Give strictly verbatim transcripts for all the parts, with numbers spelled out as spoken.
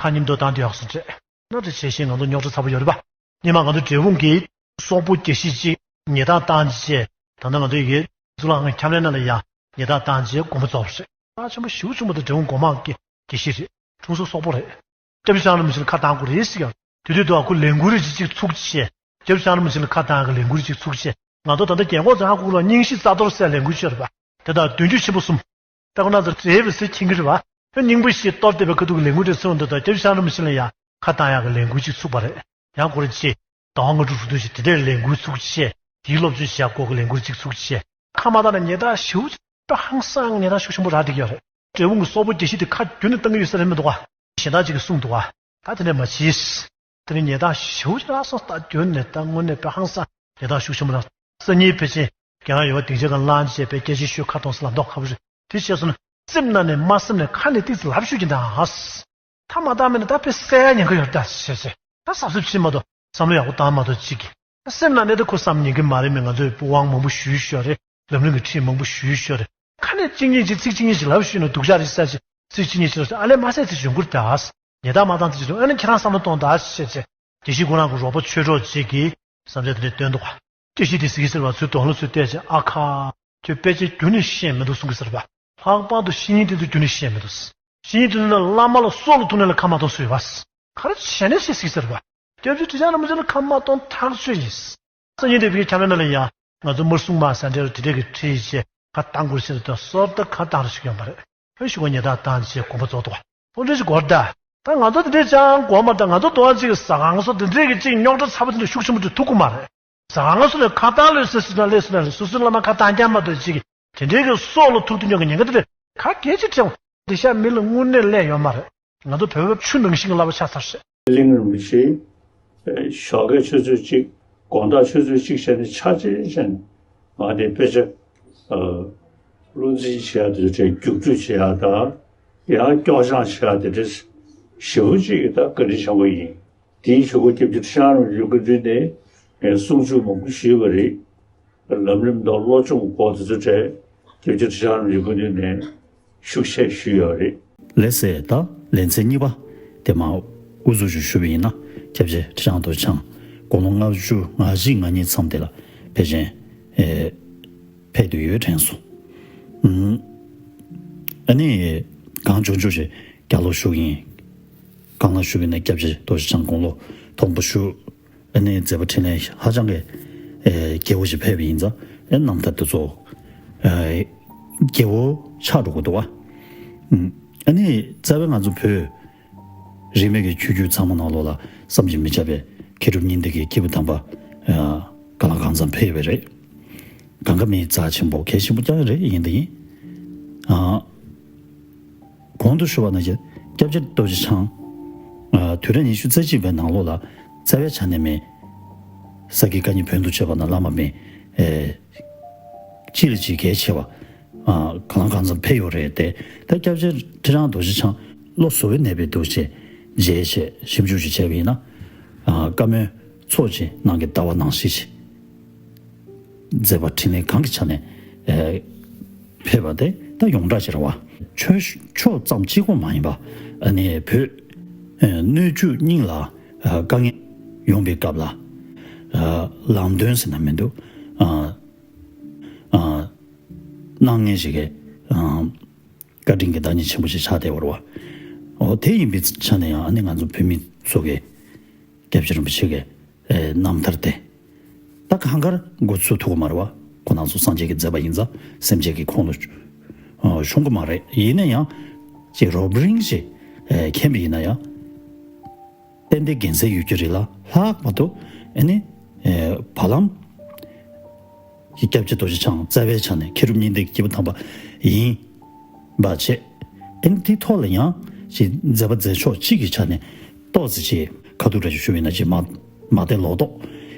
ཁ་ཉིན་དུ་བཏང་དུས་ཡག་སོང་ཅེས། ན་རེ་བྱེད་བཞིན་ང་ཚོ་རྙོག་དྲ་ཚ་པོ་ཡོད་རེད་པ། ཉི་མ་ང་ཚོ་འབྲས་སྤུངས་ཀྱི་སོག་པོ་རྒྱལ་གཞིས་གཅིག་ཉེས་རྡུང་བཏང་རྗེས། ད་ལྟ་ང་ཚོ་ཡི་གེ་གཙུག་ལག་ཁང་ཁྱམས་རའི་ནང་ལ་ཡང་ཉེས་རྡུང་བཏང་རྗེས་དགོངས་པ་རྫོགས་པ་རེད། ཨ་ཆེན་པོ་ཞེ་པོ་ཆེན་པོ་དང་འབྲས་སྤུངས་སྒོ་མང་གི་དགེ་བཤེས་རེད། དྲུང་འཚོ་སོག་པོ་རེད། སྐྱབས་རྗེ་ཁྲི་བྱང་རིན་པོ་ཆེ་ལ་ཁ་བཏང་དགོས་རེད་ཟེར་ཡང་། དེ་དུས་དུ་ཨ་ཁུ་ལས་འགུལ་རེ་ཅིག་ཅིག་ཚུགས་བྱས། སྐྱབས་རྗེ་ཁྲི་བྱང་རིན་པོ་ཆེ་ལ་ཁ་བཏང་གི་ལས་འགུལ་ཅིག་ཚུགས་བྱས། ང་ཚོ་ད་ལྟ་རྒན་གོག་ཚོ་ཧ་གོ་ལ་རྙིང་བཞི་རྩ་གཏོར་ཟེར་ལས་འགུལ་ཅིག་ཡོད་རེད་པ། དེ་དག་མདུན་སྐྱོད་ཆེན་པོ་གསུམ། ད་ཁོ་ན་ཚོ་བྲེལ་བའི་ཟེར་མཁྱེན་གྱི་རེད་བ། ཁྱོད་རྙིང་པ་བཞི་གཏོར་བསྡད་པའི་ཁ་ཐུག་གི་ལས་འགུལ་དེ་ཚོ་འདི་དང་སྐྱབས་རྗེ་ཁྲི་བྱང་རིན་པོ་ཆེ་ལ་ཡང་ཁ་བཏང་ཡག་གི་ལས་འགུལ་ཅིག་ཚུགས་པ་རེད། ཡང་ཁོ་རེ་ཅེས་ཟླ་བ་ལྔ་དྲུག་རུ་འདུག་ཞེས་དེ་འདྲའི་ལས་འགུལ་ཚུགས་བྱས། དེའི་སློབ་སྦྱོང་བྱེད་ཡག་སྐོར་གྱི་ལས་འགུལ་ཅིག་ཚུགས་བྱས། ཁ་མ་བཏང་ན་ཉེས་རྡུང་ཞེ་པོ་ཅིག་ཧང་སངས་ཉེས་རྡུང་ཤུགས་ཆེན་པོ་རག་བསྡད་ཀྱི་ཡོད་རེད། འབྲས་སྤུངས་ཀྱི་སོག་པོ་རྒྱལ་གཞིས་དེ་ཁ་བསྒྱུར་ནས་བཏང་གི་ཡོད་ས་རེད་མི་འདུག་ག། གཞན་དག་ཅིག་གིས་གསུངས་འདུག་ག། ད་དེ་འདྲ་མ་བྱེད། དེ་ནས་ཉེས་རྡུང་ཞེ་པོ་ཅིག་རག་སོང་། ད་བསྒྱུར་ནས་ད་དངོས་གནས་དཔེ་ཧང་སངས་ཉེས་རྡུང་ཤུགས་ཆེན་པོ་རག་སང་ཉིན་ཕལ་ཆེར་རྒན་ལགས་ཡོད་པ་སྡིངས་ཆའི་སྒང་ལངས་བྱས་པའི་སྐད་ཆ་ཤོད་ཁ་གཏོང་ས་ལ་མདོག་ཁ་པོ་རེད། དེ་བྱས་སོང་ན་སེམས་ནང་ནས་མ་བསམ་ནས་ཁ་ནས་ཏིག་ཙམ་ལབ་ཤོད་ཀྱིན་ད། ཁ་མ་བཏང་མེད་ན་ད་དཔེ་བསད་ཡ་ཉེན་ཁ་ཡོད་ད་ཟེར་བྱས། ད་གཟབ་གཟབ་བྱེད་མ་གཏོགས་བསམ་བློ་ཡག་པོ་བཏང་མ་གཏོགས་ཅིག་གི། ད་སེམས་ནང་ནས་ད་ཁོ་བསམ་ཉན་གི་མ་རེད། མི་ང་ཚོས་དབང་མང་པོ་ཞུས་ཤོག་རེད། ལམ་རིམ་གྱི་ཁྲིད་མང་པོ་ཞུས་ཤོག་རེད། ཁ་ནས་གཅིག་གཉིས་ཅིག་ཚིག་གཅིག་གཉིས་ཅིག་ལབ་ཤོད་ན་སྡུག་ཅག་རེད་ཟེར་བྱས། ཚིག་གཅིག་གཉིས་ཅིག་ལབ་ཤོད་ཨ་ལས་མ་ཟད་ཚིག་འབྱུང་ཁུར་ད། ཉེས་རྡུང་མ་བཏང་ཚིག་འབྱུང་ཨ་ནི་ཁྱེད་རང་བསམ་བློ་གཏོང་ད་ཟེར་བྱས། དགེ་བཤེས་ཁོང་རང་གི་རོགས་པ་ཆོས་གྲོགས་ཅིག་གིས་བསམ་འཆར་དེ་འདྲ་བཏོན་འདུག་ག། དགེ་བཤེས་དེ་ཟེར་གྱི་ཟེར་བ་ཚོའི་དོན་ལ་ཚུར་བལྟས་བྱས། ཨ་ཁ། ཁྱོད་དཔེ་ཆ་རྒྱུན་ནས་ཤེས་མི་འདུག་གསུང་གི་ཟེར་བ། ལྷག་པར་དུ་བཤེས་གཉེན་དེ་ཚོ་རྒྱུན་ནས་ཤེས་མི་འདུག། བཤེས་གཉེན་དེ་ཚོ་ནི་བླ་མ་ལ་སྲོག་ལ་ཐུག་ནས་ལ་ཁ་མ་གཏོང་སུ་ཡོད་པ། ག་རེ་བྱས་ནས་ཤེས་ཟིག་ཟེར་བ། སྐྱབས་རྗེ་ཁྲི་བྱང་རིན་པོ་ཆེ་ལ་ཁ་མ་གཏོང་ཐག་ཆོད་ཡིན། སང་ཉིན་དེ་བའི་ཁྱམས་རའི་ནང་ལ་ཡ། ང་ཚོ་དམར་སྲུང་དམག་ཟ་འདྲེ་རུ་དེ་འདྲས་ཀྱི་ཁྲིད་བྱས་ཁ་བཏང་དགོས་ཟེར་དུས་སོར་ད་ཁ་བཏང་རུ་ཞིག་ཡོང་པ་རེད། ཨེ་ཞུ་བ་ཉེས་རྡུང་བཏང་བྱས་དགོངས་པ་རྫོགས་འདུག་བ། ཁོང་ཚོས་ཅིག་གོ་ར་ད། ད་ང་ཚོ་དེ་འདྲས་ཅང་གོ་མ་རེད། ད་ང་ཚོ་དོ་དགོང་ཅིག་ཟ་ཁང་སོགས་དེ་འདྲས་ཀྱི་ཅིག་རྙོག་དྲ་ཚ་པོ་དེ་འདྲ་ཤུགས་ཆེན་པོ་ཅིག་ཐུག་གི་མ་རེད། ཟ་ཁང་སོགས་ནས་ཁ་བཏང་ལོས་ཟེར་ཟེར་ན་ལས་ཟེར་ན་རེད། སོ་སོའི་བླ་མ་ཁ་བཏང་རྐྱང་མ་གཏོགས་ཅིག་དེ་འདྲས་ཀྱི་སྲོག་ལ་ཐུག་ཐུག་ཉོག་གི་ཉེན་ཁ་དེ་འདྲས་ག་གེ་ཅིག་དྲན། འདི་ཤ་མི་ལ་དངོས་གནས་ལས་ཡོད་མ་རེད། ང་ཚོ་བོད་པ་ཆུ་ནང་བཞིན་གྱི་བསླབ་པ་ཆགས་ཚར་རེད། གླིང་རིན་པོ་ཆེ། ཞོགས་ཀའི་ཆུ་ཚོད་གཅིག་དགོང་དག་ཆུ་ཚོད་གཅིག་བྱས་ནས་ཆ་ཆེན་བྱས་ནས་ང་དེ་དཔེ་ཆ་བློ་འཛིན་བྱེད་ཡག་དེ་འདྲའི་རྒྱུགས་སྤྲོད་བྱེད་ཡག་དང་། ཡང་སྐྱོ་བྱང་བྱེད་ཡག་དེ་འདྲའི་ཞེ་པོ་ཅིག་ད་བཀའ་དྲིན་ཆེན་པོ་ཡིན། དེའི་གཞུག་གུ་སྐྱབས་རྗེ་ཁྲི་བྱང་རིན་པོ་ཆེའི་སྐུ་མདུན་ནས་ངས་གསུང་ཆོས་མང་པོ་ཞུས་པ་རེད། ལམ་རིམ་དང་བློ་སྦྱོང་སྐོར་དེ་ཚོ་གྲས་སྐྱབས་རྗེ་ཁྲི་བྱང་རིན་པོ་ཆེའི་སྐུ་མདུན་ནས་ཤུགས་ཆེ་ཞུས་ཡོད་རེད། ལགས་སོ། ད་ལེ་ཚན་གཉིས་པ་དེ་མ་དབུ་འཛུགས་ཞུ་ཞུས་པ་ཡིན་ན། སྐྱབས་རྗེ་ཁྲི་བྱང་རྡོ་རྗེ་འཆང་དགུང་ལོ་ལྔ་བཅུ་ང་བཞི་ང་གཉིས་མཚམས་དེ་ལ་ཕལ་ཆེར་ཨེ་ཕེབས་བསྡད་ཡོད་དྲན་སོང་། ཨུམ། ཨ་ནི་གངས་ལྗོངས་ལྗོངས་ཀྱི་རྒྱབ་ལོགས་བཞུགས་ཡིན། གངས་ལ་བཞུགས་ཡིན་ན་སྐྱབས་རྗེ་རྡོ་རྗེ་འཆང་དགུང་ལོ་མཐོན་པོ་བཞུགས། ཨ་ནི་མཛད་པ་འཕྲིན་ལས་ཧ་ཅང་གི་ཨེ་རྒྱས་པོ་ཞིག་ཕེབས་པ་ཡིན་ཙང་། ཨེ་རྣམ་ཐར་དེ་ཚོ་ཨེ་རྒྱས་པོ་ཆགས་འགྲོ་གི་འདུག་བ། ཨུམ། ཨ་ནི་རྩ་བའི་ང་ཚོ་བོད་རིས་མེད་ཀྱི་ཆོས་བརྒྱུད་ཚང་མ་ནང་ལོགས་ལ་བསམ་གྱིས་མི་ཁྱབ་པའི་མཁས་གྲུབ་གཉིས་ལྡན་གྱི་སྐྱེས་བུ་དམ་པ་ཨ་གང་ལ་གང་འཚམ་ཕེབས་ཡོད་པ་རེད། གང་ག་མི་རྩ་ཆེན་པོ་གལ་ཆེན་པོ་རྐྱང་རེད། ཡིན་དང་ཡིན། ཨ། གོང་དུ་ཞུས་པ་ནང་བཞིན་སྐྱབས་རྗེ་རྡོ་རྗེ་འཆང་། ཨ། དུས་རབས་ཉི་ཤུ་རྩ་གཅིག་པའི་ནང་ལོགས་ལ་རྩ་བའི་ཆ་ནས་མི། ས་དགེ་བཀའ་རྙིང་བོན་དུ་བྱས་པ་ན་བླ་མ་མི། ཨེ། གཅིག་ལ་གཅིག་གལ་ཆེ་བ། ཨ། གང་ལ་གང་འཚམ་ཕེབས་ཡོད་རེད་དེ། ད་སྐྱབས་རྗེ་ཁྲི་བྱང་རྡོ་རྗེ་འཆང་བློ་གཟུ་བོའི་ནད་པའི་འདུག་ཅེས་མཇལ་བྱས་ཞིབ་འཇུག་ཅིག་བྱས་པ་ཡིན་ན། ཨ། བཀའ་མོལ་ཚོགས་ཀྱི་ནང་གི་ལྟ་བ་ནང་བཞིན་ཅིག་མཛད་པ་འཕྲིན་ལས་གང་གི་ཆ་ནས་ཨེ་ཕེབས་པ་དེ་ད་ཡོངས་གྲགས་ཅིག་རེད་བ། ཆོས་ཕྱོགས་ཙམ་གཅིག་པོ་མ་ཡིན་པ། ཨ་ནི་བོད་ཨེ་སྣོད་བཅུད་གཉིས་ལ་ཨ་དཀའ་ངལ་ཡོང་པའི་སྐབས་ལ་ཨ་ལམ་སྟོན་ཟེར་ན་མི་འདུག་ཨ་ཨ་གནང་མཁན་ཞིག་གི་ཨ་བཀའ་དྲིན་གྱི་བདག་ཉིད་ཆེན་པོ་ཞིག་ཆགས་བསྡད་པ་རེད་བ། འོ་དེ་ཡིན་པའི་ཆ་ནས་ཡང་ཨ་ནི་ང་ཚོ་བོད་མི་ཚོ་གི་སྐྱབས་རྗེ་རིན་པོ་ཆེ་གི་ཨེ་རྣམ་ཐར་དེ། ད་གང་གར་འགོ་ཚུགས་ཐུབ་ཀྱི་མ་རེད་བ། ཁོང་རྣམ་ཚོ་སངས་རྒྱས་ཀྱི་མཛད་པ་ཡིན་ཙང་སེམས་ཅན་གྱི་ཁོང་ལ་ཨ་ཤོང་གི་མ་རེད། ཡིན་ན་ཡང་ཅིག་རོབ་རིང་ཞིག་ཨེ་མཁྱེན་པ་ཡིན་ན་ཡང་། ཏན་ཏན་དགེ་མཚན་ཡོད་ཀྱི་རེད་ལ། ལྷག་པར་དུ་ཨ་ནི་ཨེ་བར་ལམ་གྱི་སྐྱབས་རྗེ་རྡོ་རྗེ་འཆང་རྩ་བའི་ཆ་ནས་མཁས་གྲུབ་གཉིས་ལྡན་གྱི་སྐྱེས་བུ་དམ་པ་ཡིན་པ་བྱས། ཨ་ནི་དེའི་ཐོག་ལ་ཡང་ཅིག་མཛད་པ་མཛད་ཕྱོགས་གཅིག་གི་ཆ་ནས་ཏོག་ཙམ་ཅིག་ཁ་ཐུག་འདྲ་ཞིག་ཞུ་བ་ཡིན་ན། ཅིག་མ་མ་བདེ་ལོག་རྟོག་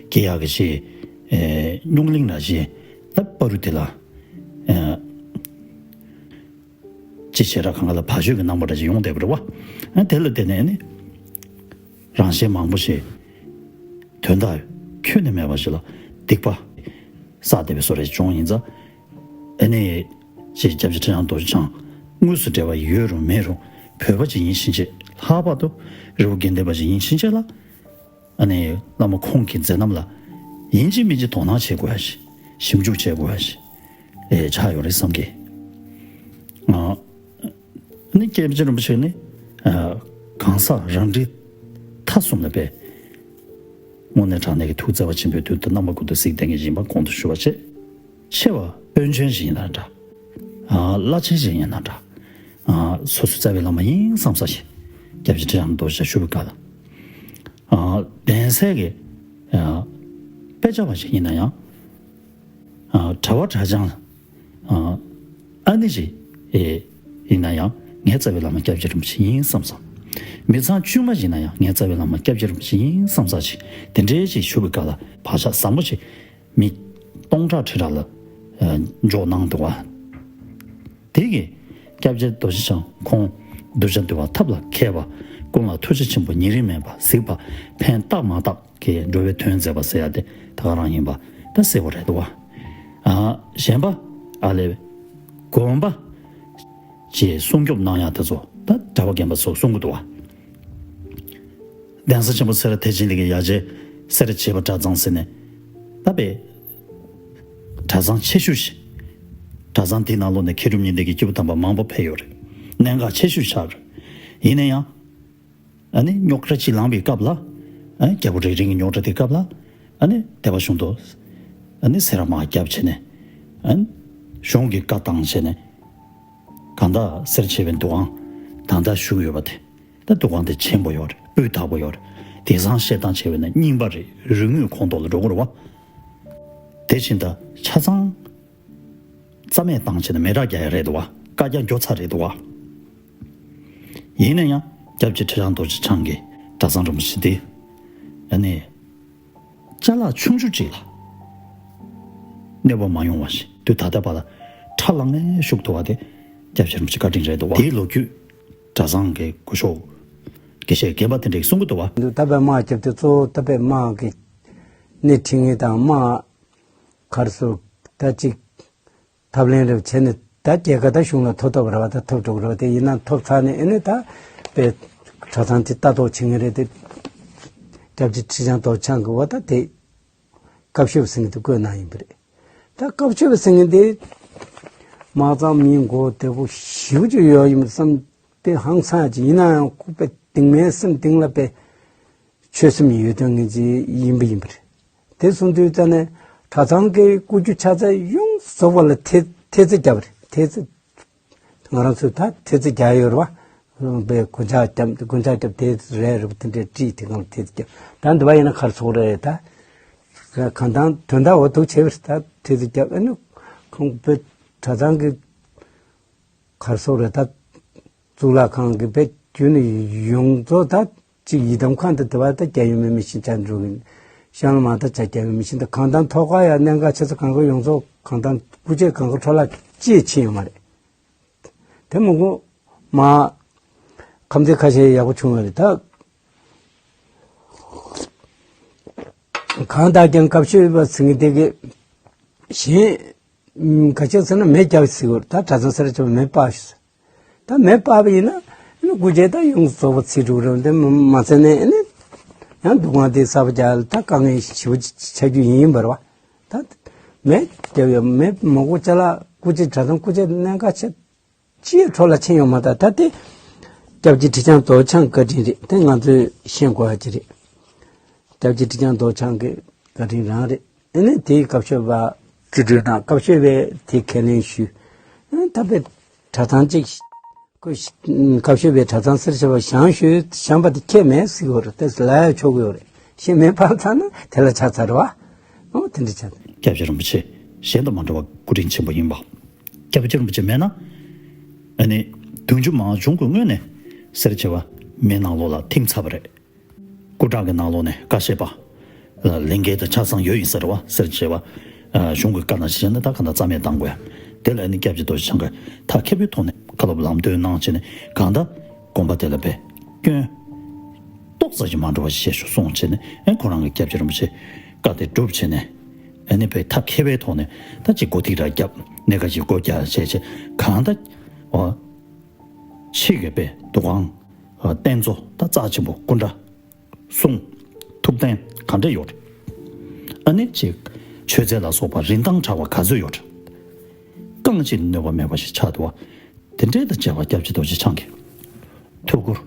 སྐྱེ་ཡག་གི་ཅིག་ཨེ་རྙོག་གླེང་འདྲ་ཅིག་ད་བར་དུ་དེ་ལ་ཨེ་ཅིག་བྱེ་བྲག་གང་ག་ལ་བར་གཅོད་ཀྱི་རྣམ་པ་འདྲ་ཅིག་ཡོང་བསྡད་པ་རེད་བ། ཨ་དེ་ལ་བརྟེན་ནས་ནི་རང་གཞན་མང་པོ་ཞིག་དོན་དག་ཁྱོན་ནས་མེད་པ་ཞིག་ལ་ སྡིག་པ་བསགས་བསྡད་པའི་བཟོ་འདྲ་བྱུང་ཡིན་ཙང་། ཨ་ནི་ཅེས་སྐྱབས་རྗེ་ཁྲི་བྱང་རྡོ་རྗེ་འཆང་དངོས་སུ་འབྲེལ་བ་ཡོད་རུང་མེད་རུང་བོད་པ་ཅིག་ཡིན་ཕྱིན་ཆད། ལྷག་པར་དུ་རི་བོ་དགེ་ལྡན་པ་ཅིག་ཡིན་ཕྱིན་ཆད་ལ། ཨ་ནི་བླ་མ་ཁོང་གི་མཛད་རྣམ་ལ་ཡིན་གཅིག་མིན་གཅིག་དོ་སྣང་བྱེད་དགོས་ཡ་ཞིག་ཞིབ་འཇུག་བྱེད་དགོས་ཡ་ཞིག་ཨེ་ཆགས་ཡོད་རེད་བསམ་གི། ཨ་ནི་སྐྱབས་རྗེ་རིན་པོ་ཆེ་ནི་ཨ་གང་ཟག་རང་འགྲེལ་མཐའ་གསུམ་ལ་དཔེ་དངོས་གནས་དྲང་གནས་ཀྱི་ཐུགས་བརྩེ་བ་ཆེན་པོའི་དུས་དང་རྣམ་པ་ཀུན་ཏུ་གཟིགས་བསྡད་མཁན་ཡིན་པ་གོང་དུ་ཞུ་བ་བཅས། ཆེ་བ་དཔོན་ཆེན་ཞིག་ཡིན་ན་འདྲ། ཨ་བླ་ཆེན་ཞིག་ཡིན་ན་འདྲ། ཨ་སོ་སོའི་རྩ་བའི་བླ་མ་ཡིན་བསམ་ས་ཞིག་སྐྱབས་རྗེ་ཁྲི་བྱང་རྡོ་རྗེ་ཞུ་བའི་སྐབས་ལ། ཨ་གདན་སའི་གི་ཨ་དཔེ་ཆ་བ་ཞིག་ཡིན་ན་ཡང་། ཨ་གྲྭ་བ་གྲྭ་རྐྱང་ལ་ཨ་ཨ་ནི་ཞིག་ཨེ་ཡིན་ན་ཡང་ངའི་རྩ་བའི་བླ་མ་སྐྱབས་རྗེ་རིན་པོ་ཆེ་ཡིན་བསམ་བསམ། མི་ཚང་དཀྱུས་མ་ཞིག་ཡིན་ན་ཡང་ངའི་རྩ་བའི་བླ་མ་སྐྱབས་རྗེ་རིན་པོ་ཆེ་ཡིན་བསམ་ས་ཞིག་དེ་འདྲའི་ཞིག་ཞུ་བའི་སྐབས་ལ་བག་ཆགས་བཟང་པོ་ཞིག་མི་སྟོང་ཕྲག་ཁྲི་ཕྲག་ལ་ཨ་འཇོག་གནང་འདུག་བ། དེ་གིས་སྐྱབས་རྗེ་རྡོ་རྗེ་འཆང་ཁོང་གདུལ་བྱ་འདུལ་བ་ཐབས་ལ་མཁས་པ། ཀུན་ལ་ཐུགས་རྗེ་ཆེན་པོ་ཉེ་རིང་མེད་པ། གཟིགས་པ་ཕན་བཏགས་མ་བཏགས་ཀྱི་འགྲོ་བའི་དོན་མཛད་པ་ཟེར་ཡ་དེ་ད་ག་རང་ཡིན་པ་ད་གསལ་པོ་རེད་འདུག་བ། ཨ་གཞན་པ་ཨ་ལས་དགོན་པ་ཅེས་སྲུང་སྐྱོབ་གནང་ཡ་དེ་ཚོ་ད་གྲྭ་པ་རྒན་པ་ཚོ་གསུང་གི་འདུག་བ། གདན་ས་ཆེན་པོ་སེ་ར་ཐེག་ཆེན་གླིང་གི་ཡ་གྱལ་སེ་ར་བྱེས་པ་གྲྭ་ཚང་ཟེར་ནས་ད་དཔེ་གྲྭ་ཚང་ཆེ་ཤོས་ཤིག་གྲྭ་ཚང་དེའི་ནང་ལོགས་ནས་མཁས་གྲུབ་གཉིས་ལྡན་གྱི་སྐྱེས་བུ་དམ་པ་མང་པོ་ཕེབས་ཡོད་རེད། གནད་འགག་ཆེ་ཤོས་ཆགས་རེད། ཡིན་ན་ཡང་ཨ་ནི་རྙོག་དྲ་ཅིག་ལངས་པའི་སྐབས་ལ། ཨ་ནི་རྒྱལ་པོ་རིགས་རིང་གི་རྙོག་དྲ་དེའི་སྐབས་ལ། ཨ་ནི་སྡེ་པ་གཞུང་དུ་ཨ་ནི་སེ་ར་དམག་བརྒྱབ་བྱས་ནས། ཨ་ནི་གཞུང་གི་བཀའ་བཏང་བྱས་ནས་གང་ལྟར་སེ་ར་བྱེས་པའི་འདུ་ཁང་ད་ལྟ་བཞུགས་ཡོད་པ་དེ། ད་འདུ་ཁང་དེ་ཆེན་པོ་ཡོད་རེད། སྤུས་དག་པོ་ཡོད་རེད། དེང་སང་བཤད་སྟངས་བྱས་པ་ཡིན་ན་རྙིང་པ་རེད། རིག་དངོས་ཁོངས་གཏོགས་ལ་འགྲོ་གི་རེད་བ། དེ་བཞིན་ད་ཆ་ཚང་རྩ་མེད་བཏང་བྱས་ནས་མེ་སྲེག་རྒྱག་ཡ་རེད་འདུག་བ། བཀའ་རྒྱ་འགྱོ་ཚར་རེད་འདུག་བ། ཡིན་ན་ཡང་སྐྱབས་རྗེ་ཁྲི་བྱང་རྡོ་རྗེ་འཆང་གི་གྲྭ་ཚང་རིན་པོ་ཆེ་འདི་ཨ་ནི་ཅ་ལག་ཆུང་ཆུང་ཅིག་ལ་གནོད་པ་མ་ཡོང་བ་ཞིག་དུས་ད་ལྟ་བར་ལ་ཁྲ་ལམ་མེར་བཞུགས་ཐུབ་པ་དེ་སྐྱབས་རྗེ་རིན་པོ་ཆེ་བཀའ་དྲིན་རེད་འདུག་བ། དེའི་ལོ་རྒྱུས་གྲྭ་ཚང་གི་སྐུ་ཞབས་དགེ་བཤེས་རྒན་པ་དེ་འདྲས་གསུང་གི་འདུག་བ། འདུག་ད་དཔེ་དམག་རྒྱབ་དུས་གཙོ་བོ་ད་དཔེ་དམག་གི་སྣེ་ཁྲིད་མཁན་དང་དམག་ག་རེ་ཟེར་ད་ཅིག་ཐབས་ལེན་རེ་བྱས་ནས་ད་རྒྱལ་ཁ་ད་གཞུང་ལ་ཐོབ་ཐུབ་པ་རེད་བ། ད་ཐོབ་འགྲོ་གི་རེད་བ། དེ་ཡིན་ན་ཐོབ་ཚར་ནས་ཨེ་ནས་ད་དཔེ་གྲྭ་ཚང་དེ་ལྟ་རྟོག་བྱེད་མཁན་རེད་དེ། སྐྱབས་རྗེ་ཁྲི་བྱང་རྡོ་རྗེ་འཆང་གི་བ་ད་དེ་བཀའ་བཤད་པ་ཟེར་མཁན་དེ་བསྐོས་གནང་ཡིན་པ་རེད། ད་བཀའ་བཤད་པ་ཟེར་མཁན་དེ་དམག་གཙང་མིའི་མགོ་བདེ་པོ་ཞེ་པོ་ཅིག་ཡོད་ཡིན་པ་བསམ་པའི་ཧང་སང་ཅིག་ཡིན་ན་ཡང་ཁོ་དཔེ་གདིང་མའི་སེམས་གཏིང་ལ་དཔེ་ཆོད་སེམས་ཡོད་དོན་ངེས་ཅིག་ཡིན་པ་ཡིན་པ་རེད། དེ་སོང་དུས་ཙ་ནས་གྲྭ་ཚང་གི་སྐུ་རྒྱུ་ཆགས་ཚད་ཡོངས་རྫོགས་པ་ལ་ཐེ་ཐེ་ཚེ་བརྒྱབ་རེད། ཐེ་ཚེ་ང་རང་ཚོས་ད་ཐེ་ཚེ་བརྒྱབ་ཡོད་རེད་བ། དཔེ་རྒུན་ཆགས་བརྒྱབ་རྒུན་ཆགས་བརྒྱབ་དེ་རེད་རེད་བ། དེ་འདྲའི་བྲིས་དེ་གང་ལ་ཐེ་ཚེ་བརྒྱབ། ད་འདི་བ་ཡིན་ན་ག་རེ་ཚོགས་རེད་ད། གང་ལྟར་དོན་དག་འོ་ཐུག་བྱས་པ་རེད། ད་ཐེ་ཚེ་བརྒྱབ་ཨ་ནི་ཁོང་དཔེ་གྲྭ་ཚང་གི་ག་རེ་ཟེར་རེད་ད། གཙུག་ལག་ཁང་གི་དཔེ་རྒྱུ་ནི་ཡོངས་རྫོགས་ད་ཅིག་ཡི་དམ་ཁང་དུ་དེ་བ་ད་རྒྱ་ཡུལ་མི་མི་ཤིན་ཅང་འགྲོ་གི་ཤང་ལ་མ་ད་ཆ་རྒྱ་ཡུལ་མི་ཤིན་ད་གང་ལྟར་ཐོག་ཁ་ཡ་གནད་འགག་ཆེ་ས་གང་ག་ཡོངས་རྫོགས་གང་ལྟར་སྐུ་ཆས་གང་ག་འཕྲོ་བརླག་ཅིག་ཕྱིན་ཡོད་མ་རེད། དེ་མ་གོ་མ་ཁམས་ཚན་ཁ་ཤས་ཡག་པོ་བྱུང་བ་རེད་ད། གང་ལྟར་ཀྱང་བཀའ་བཤད་པ་ཟེར་མཁན་དེ་གི་གཞན་ག་ཅི་ཟེར་ན་མེ་བརྒྱབ་ཟེར་གི་རེད། ད་གྲྭ་ཚང་སེ་ར་བྱེས་པ་མེ་སྤར་ཞིག་ཟེར། ད་མེ་སྤར་བ་ཡིན་ན་ཨ་ནི་སྐུ་རྒྱན་ད་ཡོངས་རྫོགས་པ་ཚིག་འགྲོ་གི་རེད། དེ་མ་ཚད་ནས་ཨ་ནི་ཡང་འདུ་ཁང་དེ་གསར་པ་རྒྱག་ཡ་ལ་ད་དཀའ་ངལ་ཞེ་པོ་ཅིག་ཆགས་རྒྱུ་ཡིན་པ་རེད་བ། ད་མེ་བརྒྱབ་ཡོད་མེ་མ་གོ་ཅ་ལག་སྐུ་རྒྱན་གྲྭ་ཚང་སྐུ་རྒྱན་གནད་འགག་ཆེ་ཅིའི་འཕྲོ་ལ་ཕྱིན་ཡོང་མ་ཐག་ད་དེ་སྐྱབས་རྗེ་ཁྲི་བྱང་རྡོ་རྗེ་འཆང་བཀའ་དྲིན་རེད། དེ་ང་ཚོས་ཤེས་དགོས་པ་ཅིག་རེད། སྐྱབས་རྗེ་ཁྲི་བྱང་རྡོ་རྗེ་འཆང་གི་བཀའ་དྲིན་རང་རེད། ཨ་ནི་དེའི་བཀའ་བཤད་པ་ཅི་འདྲ་ན་བཀའ་བཤད་པས་དེ་ཁས་ལེན་ཞུས། ཨ་ནི་ད་དཔེ་གྲྭ་ཚང་གཅིག་ཁོས་བཀའ་བཤད་པའི་གྲྭ་ཚང་ཟེར་བྱ་བ་བཞེངས་ཞུས་བཞེངས་པ་དེ་ཁྱད་མེད་ཟེར་གི་ཡོད་རེད། དེ་ལ་ཡ་ཆོག་གི་ཡོད་རེད། ཤེས་མེད་པར་ཚར་ན་དེ་ལ་ཆགས་ཚར་བ། ཨོ་དེ་འདྲ་ཆགས་ཚར། སྐྱབས་རྗེ་རིན་པོ་ཆེ་གཞན་དང་མ་འདྲ་བ་སྐུ་དྲིན་ཆེན་པོ་ཡིན་པ། སྐྱབས་རྗེ་རིན་པོ་ཆེ་མེད་ན། ཨ་ནི་བདུན་ཅུ་མང་བྱུང་གི་སྔོན་ནས་སེ་ར་བྱེས་པ་མེ་ནང་ལོགས་ལ་ཐིམ་ཚར་བ་རེད། སྐུ་དྲག་གི་ནང་ལོགས་ནས་བཀའ་བཤད་པ་ལ་ལས་འགན་དང་ཆ་ཚང་ཡོད་ཡིན་ས་རེད་བ། སེ་ར་བྱེས་པ་གཞུང་གི་བཀའ་ནང་བཞིན་བྱས་ན་ད་ག་ན་རྩ་མེད་བཏང་དགོས་ཡ། དེ་ལ་ཨ་ནི་སྐྱབས་རྗེ་རྡོ་རྗེ་འཆང་གིས་ཐབས་མཁས་པའི་ཐོག་ནས་བཀའ་སློབ་ལམ་སྟོན་གནང་བྱས་ནས་གང་ལྟར་དགོན་པ་དེ་ལ་དཔེ་སྐྱོན་ཏོག་ཙམ་ཞིག་མ་འགྲོ་བ་ཞིག་བྱས་ཤོག་གསུངས་བྱས་ནས་ཨ་ཁོ་རང་གི་སྐྱབས་རྗེ་རིན་པོ་ཆེ་བཀའ་དེ་སྒྲུབ་བྱས་ནས་ ཨ་ནི་པའི་ཐབས་མཁས་པའི་ཐོག་ནས་ད་ཅིག་སྒོ་ཐིག་ར་བརྒྱབ། གནད་འགག་ཅིག་སྒོ་རྒྱག་བྱས་བྱས་གང་ལྟར་ཨོ་ཕྱི་གི་པའི་འདུ་ཁང་། ཨ། རྟེན་གཙོ་ད་རྩ་ཆེན་པོ་སྐུ་འདྲ། གསུང་། ཐུགས་རྟེན་ག་འདྲ་ཡོད་རེད། ཨ་ནི་ཅིག་མཆོད་རྫས་ལ་སོགས་པ་རིན་ཐང་དྲག་པ་ག་ཚོད་ཡོད་རེད། རྐང་གཅིག་གནོད་པ་མེད་པ་ཞིག་ཆགས་འདུག་བ། དེ་འདྲའི་དང་བཅས་པ་སྐྱབས་རྗེ་རྡོ་རྗེ་འཆང་གི་ཐུགས་ཁུར།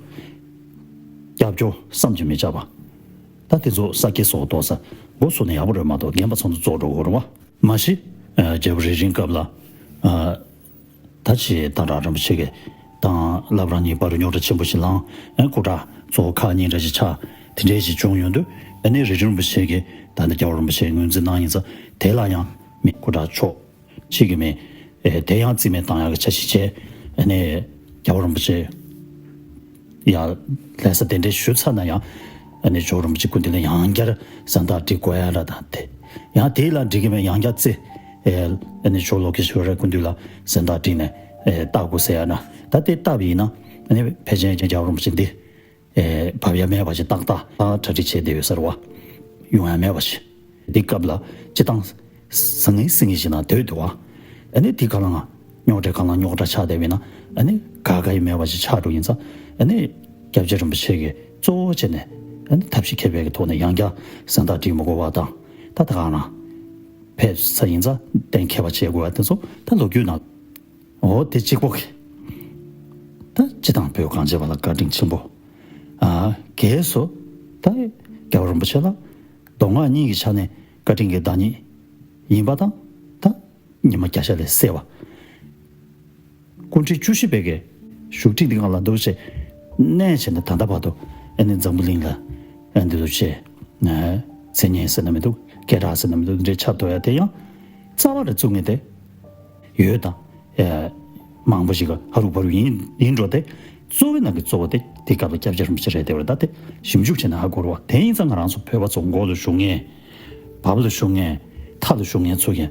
སྐྱབས་བཅོལ་བསམ་གྱིས་མི་ཁྱབ་པ། ད་དེ་ཚོ་ས་སྐྱེས་སོགས་གཏོགས་ས་མགོ་ཚོས་ན་ཡག་པོ་རེད་མ་གཏོགས་རྒན་པ་ཚོ་ཚོ་བཙོག་འགྲོ་གི་རེད་བ། མ་གཞི། ཨ། རྒྱལ་པོ་རིགས་རིང་སྐབས་ལ། ཨ། ད་ཅི་དང་གྲགས་རིན་པོ་ཆེ་གིས་དང་བླ་བྲང་གཉིས་བར་རྙོག་དྲ་ཆེན་པོ་ཞིག་ལངས། ཨ། སྐུ་དྲག་གཙོ་བོ་ཁག་གཉིས་འདྲ་ཞིག་ཆགས། དེ་འདྲའི་ཞིག་བྱུང་ཡོང་དུས་ཨ་ནི་རིགས་རིན་པོ་ཆེ་གིས་ད་ནི་རྒྱལ་བ་རིན་པོ་ཆེ་ངོས་འཛིན་གནང་ཡིན་ཙང་དེ་ལ་ཡང་མི་སྐུ་དྲག་ཕྱོགས་གཅིག་གིས་མི། ཨེ། དེ་ཡང་རྩིས་མེད་བཏང་ཡག་གི་འཆར་གཞི་བྱས། ཨ་ནི་རྒྱལ་བ་རིན་པོ་ཆེ་ཡ་ལྷ་ས་གདན་འདྲེན་ཞུས་ཚར་ན་ཡང་ཨ་ནི་ཇོ་བོ་རིན་པོ་ཆེ་སྐུ་མདུན་ལ་ཡང་བསྐྱར་གཟེངས་རྟགས་སྒྲིག་དགོས་ཡ་འདྲ་དང་དེ། ཡང་དེ་ལ་འགྲིག་གི་མེད་ཡང་བསྐྱར་རྩིས། ཨེ། ཨ་ནི་ཇོ་ལོ་ཀེ་ཤྭ་ར་སྐུ་མདུན་ལ་གཟེངས་རྟགས་བསྒྲིགས་ནས། ཨེ། བལྟ་དགོས་ཟེར་ཡ་ན་ད་དེ་བལྟ་བ་ཡིན་ན་ཨ་ནི་ཕལ་ཆེར་རྒྱལ་བ་རིན་པོ་ཆེ་འདི། ཨེ། བབས་ཡ་མེད་པ་ཞིག་ཏག་ཏག་ཏག་གྲ་སྒྲིག་བྱས་བསྡད་ཡོད་ས་རེད་བ། ཡོང་ཡ་མེད་པ་ཞིག་འདི་སྐབས་ལ་སྤྱི་བཏང་ཟང་ངེ་ཟིང་ངེ་ཞིག་ནང་སྡོད་འདུག་བ། ཨ་ནི་འདི་ག་ལ་ང་རྙོག་དྲ་ག་ལ་རྙོག་དྲ་ཆགས་བསྡད་པ་ཡིན་ན་ཨ་ནི་དགག་གི་ཡ་མེད་པ་ཞིག་ཆགས་འགྲོ་ཡིན་ཙང་ཨ་ནི་སྐྱབས་རྗེ་རིན་པོ་ཆེ་གིས་གཙོ་བོ་བྱས་ནས་ཨ་ནི་ཐབས་ཤེས་མཁས་པའི་གི་ཐོག་ནས་ཡང་བསྐྱར་གཟེངས་རྟགས་སྒྲིག་མི་དགོས་པ་དང་། ད་ད་ག་ན་ཕེབས་ས་ཡིན་ཙང་གཏན་འཁེལ་བ་བྱེད་དགོས་པ་དེ་ཚོ་ད་ལོ་རྒྱུས་ནང་། འོ་དེ་གཅིག་པོ་གི། ད་སྤྱི་བཏང་བོད་གངས་ཅན་པ་ལ་བཀའ་དྲིན་ཆེན་པོ། ཨ། རྒྱལ་སོ། ད་རྒྱལ་བ་རིན་པོ་ཆེ་ལ་མདོ་སྔགས་གཉིས་ཀྱི་ཆ་ནས་བཀའ་དྲིན་གྱི་བདག་ཉིད་ཡིན་པ་དང་། ད་ཉི་མ་བརྒྱ་ཤ་ལས་གསལ་བ། སྐུ་ཕྲེང་བཅུ་བཞི་པའི་གི་བཞུགས་ཁྲི་འདི་སྒང་ལ་འདུག་བྱས་གནས་བྱས་ནས་ད་ལྟ་བར་དུ་ཨ་ནི་འཛམ་བུ་གླིང་ལ་ཨ་འདི་ཚོ་བྱས། མཚན་སྙན་ཟེར་ན་མི་འདུག་སྐད་གྲགས་ཟེར་ན་མི་འདུག་འདི་འདྲའི་ཆགས་ཐུབ་ཡ་དེ་ཡང་རྩ་བ་རེ་བཙུགས་ངེས་ཏེ། ཡོད་དང་། ཨེ། མང་པོ་ཞིག་ཧ་རུ་བ་རུ་ཡིན་ཡིན་འགྲོ་སྟེ། གཙོ་བོའི་ནང་གི་གཙོ་བོ་དེ་དེ་སྐབས་ལ་སྐྱབས་རྗེ་རིན་པོ་ཆེ་རེད་དེ་བར་ད་དེ་ཞིབ་འཇུག་བྱས་ན་ཧ་གོ་རེད་བ། དེ་ཡིན་ཙང་ང་རང་ཚོ་བོད་པ་ཚོ་མགོ་ལ་བཞུགས་མཁན། བར་ལ་བཞུགས་མཁན། མཐའ་ལ་བཞུགས་མཁན་ཚོ་ཡང་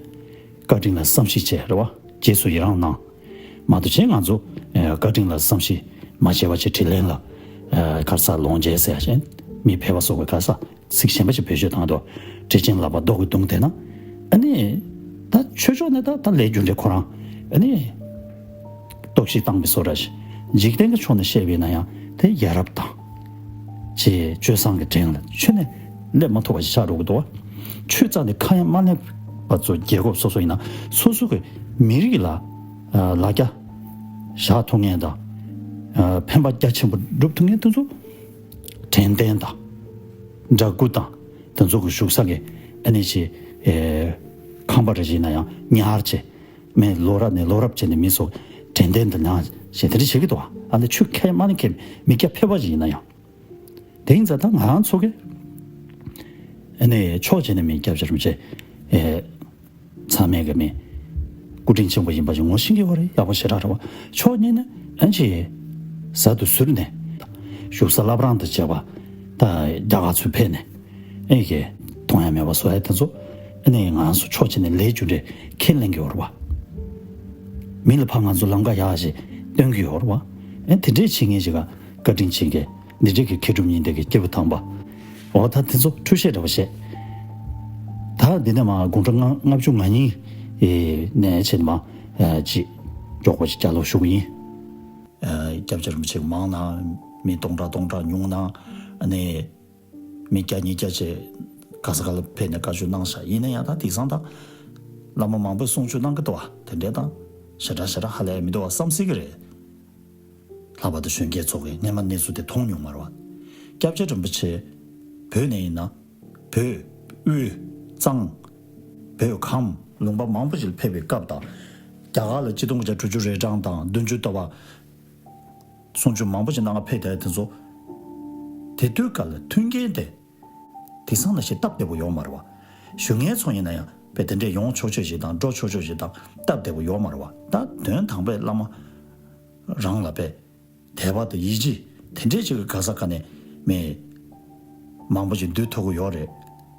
བཀའ་དྲིན་ལ་བསམ་ཤེས་བྱས་རེད་བ། རྗེས་སུ་ཡི་རང་གནང་། མ་གཏོགས་གཞན་ང་ཚོ་ཨེ། བཀའ་དྲིན་ལ་བསམ་ཤེས་མ་བྱས་པ་ཅིག་དྲིན་ལན་ལ་ཨེ། ག་རེ་ཟེར་ལོངས་སྤྱད་ཟེར་ཡ་ཅན་མི་ཕལ་པ་སོགས་པའི་ག་རེ་ཟེར། ཚིག་གཞན་པ་ཞིག་བེད་སྤྱོད་བཏང་འདུག་དྲིན་ཆེན་ལག་པ་རྡོག་གིས་བརྡུངས་བསྡད་ན། ཨ་ནི། ད་ཆོས་ཕྱོགས་ནས་ད་ད་ལས་རྒྱུ་འབྲས་ཁོ་རང་། ཨ་ནི། རྟོག་ཞིབ་བཏང་བའི་བཟོ་འདྲ་ཞིག་འཇིག་རྟེན་གྱི་ཕྱོགས་ནས་བཤད་པ་ཡིན་ན་ཡང་དེ་ཡ་རབས་དང་། ཅེས་སྤྱོད་བཟང་གི་བྲན་ལ་ཆོས་ནས་སླེབས་མ་ཐུབ་པ་ཞིག་ཆགས་འགྲོ་གི་འདུག་ཆོས་རྩ་ནས་ཁ་ཡ་མ་ལེན་པ་ཚོ་རྒྱལ་ཁབ་སོ་སོ་ཡིན་ན་སོ་སོ་གི་མི་རིགས་ལ་ལ་རྒྱ་བཞག་ཐུབ་མཁན་དང་། ཕན་པ་རྒྱ་ཆེན་པོ་སྒྲུབ་ཐུབ་མཁན་དེ་ཚོ། དྲན་རྟེན་དང་། འདྲ་སྐུ་དང་། དེ་ཚོ་གི་བཞུགས་ས་གི་ཨ་ནི་ཅི། ཨེ། ཁང་པ་རེ་ཞིག་ཡིན་ན་ཡང་ཉར་བྱས། མི་ལོ་རབས་ནས་ལོ་རབས་བྱས་ནས་མི་ཚོ་དྲན་རྟེན་དུ་ལངས་བྱས་དེ་འདྲ་བྱེད་ཀྱི་འདུག་ཨ་ནི་ཆོས་མཁས་མ་ནི་མཁས་མི་སྐྱ་ཕལ་པ་ཞིག་ཡིན་ན་ཡང་། དེ་ཡིན་ཙང་ད་ང་རང་ཚོ་གི་ཨ་ནི་ཕྱོགས་གཅིག་ནས་མི་སྐྱབས་རྗེ་རིན་པོ་ཆེ། ཨེ། ཚང་མས་གི་མི། སྐུ་དྲིན་ཆེན་པོ་ཡིན་པ་ཞིག་ངོ་ཤེས་ཀྱི་ཡོད་རེད། ཡག་པོ་ཞེ་དྲག་རེད་བ། ཕྱོགས་གཉིས་ནས་ཨན་ཅི། གཟའ་དུ་ཟུར་ནས། བཞུགས་ས་བླ་བྲང་དུ་བྱས་པ། ད་རྒྱ་གར་ཚུར་ཕེབས་ནས། ཨེ་གི། མཐོང་ཡ་མེད་པ་བཟོ་ཡ་དེ་ཚོ། ཨ་ནི་ང་ཚོ་ཕྱོགས་གཅིག་ནས་ལས་རྒྱུ་འབྲས་ཁས་ལེན་གྱི་ཡོད་རེད་བ། མི་ལ་ཕར་ང་ཚོ་ལམ་ཁ་ཡག་ཞིག་སྟོན་གྱི་ཡོད་རེད་བ། ཨེ་དེ་འདྲས་བྱེད་མཁན་ཞིག་ག་བཀའ་དྲིན་ཆེ་མཁན། འདི་འདྲས་ཀྱི་མཁས་གྲུབ་གཉིས་ལྡན་གྱི་སྐྱེས་བུ་དམ་པ། འོ་ད་དེ་ཚོ་འཁྲུལ་བཤད་འདྲ་བ་བཤད། ད་འདི་ནས་མ་དགུང་གྲངས་ལྔ་ལྔ་བཅུ་ང་གཉིས་ནས་བྱས་ནས་མ་ཅིག་མགྱོགས་པོ་ཅིག་བསྐྱར་ལོག་ཞུ་གི་ཡིན། སྐྱབས་རྗེ་རིན་པོ་ཆེ་མང་ན་མི་སྟོང་ཕྲག་སྟོང་ཕྲག་ཉུང་ན་ཨ་ནི་མི་བརྒྱ་ཉིས་བརྒྱ་བྱས་ག་ས་ག་ལ་ཕེབས་ནས་བཀའ་ཆོས་གནང་ཤག་ཡིན་ན་ཡང་ད་དེང་སང་ད་བླ་མ་མང་པོས་གསུང་ཆོས་གནང་གི་འདུག་བ། དེ་འདྲས་ད་ཞེ་དྲག་ཞེ་དྲག་ཧ་ལས་མི་འདུག་བ་བསམ་སྲིད་ཀྱི་རེད། ལྷག་པར་དུ་གཞོན་སྐྱེས་ཚོ་གིས་སྔན་མ་གནས་ཚུལ་དེ་མཐོང་མྱོང་མ་རེད་བ། སྐྱབས་རྗེ་རིན་པོ་ཆེ་བོད་ནས་ཡིན་ན། བོད། དབུས། གཙང་། བོད་ཁམས་ལུང་པ་མང་པོ་ཞིག་ལ་ཕེབས་པའི་སྐབས་དང་། རྒྱ་གར་ལ་ཆིག་སྟོང་དགུ་བརྒྱ་དྲུག་ཅུ་རེ་གྲངས་དང་བདུན་ཅུ་ལྟ་བ། གསུང་ཆོས་མང་པོ་ཞིག་གནང་ག་ཕེབས་བསྡད་དེ་ཚོ། དེ་དུས་སྐབས་ལ་མཐུན་རྐྱེན་དེ། དེང་སང་ནང་བཞིན་སྟབས་བདེ་པོ་ཡོད་མ་རེད་བ། བཞུགས་མཁན་ཚོ་ཡིན་ན་ཡང་དཔེ་དེ་འདྲས་ཡོང་ཆོག་ཆོག་ཞིག་དང་འགྲོ་ཆོག་ཆོག་ཞིག་དང་སྟབས་བདེ་པོ་ཡོད་མ་རེད་བ། ད་དོན་དང་པོའི་བླ་མ་རང་ལ་དཔེ་དད་པ་དང་ཡིད་ཆེས་དེ་འདྲས་ཅིག་གི་ག་ས་ག་ནས་མི་མང་པོ་ཞིག་འདུས་ཐུབ་ཀྱི་ཡོད་རེད།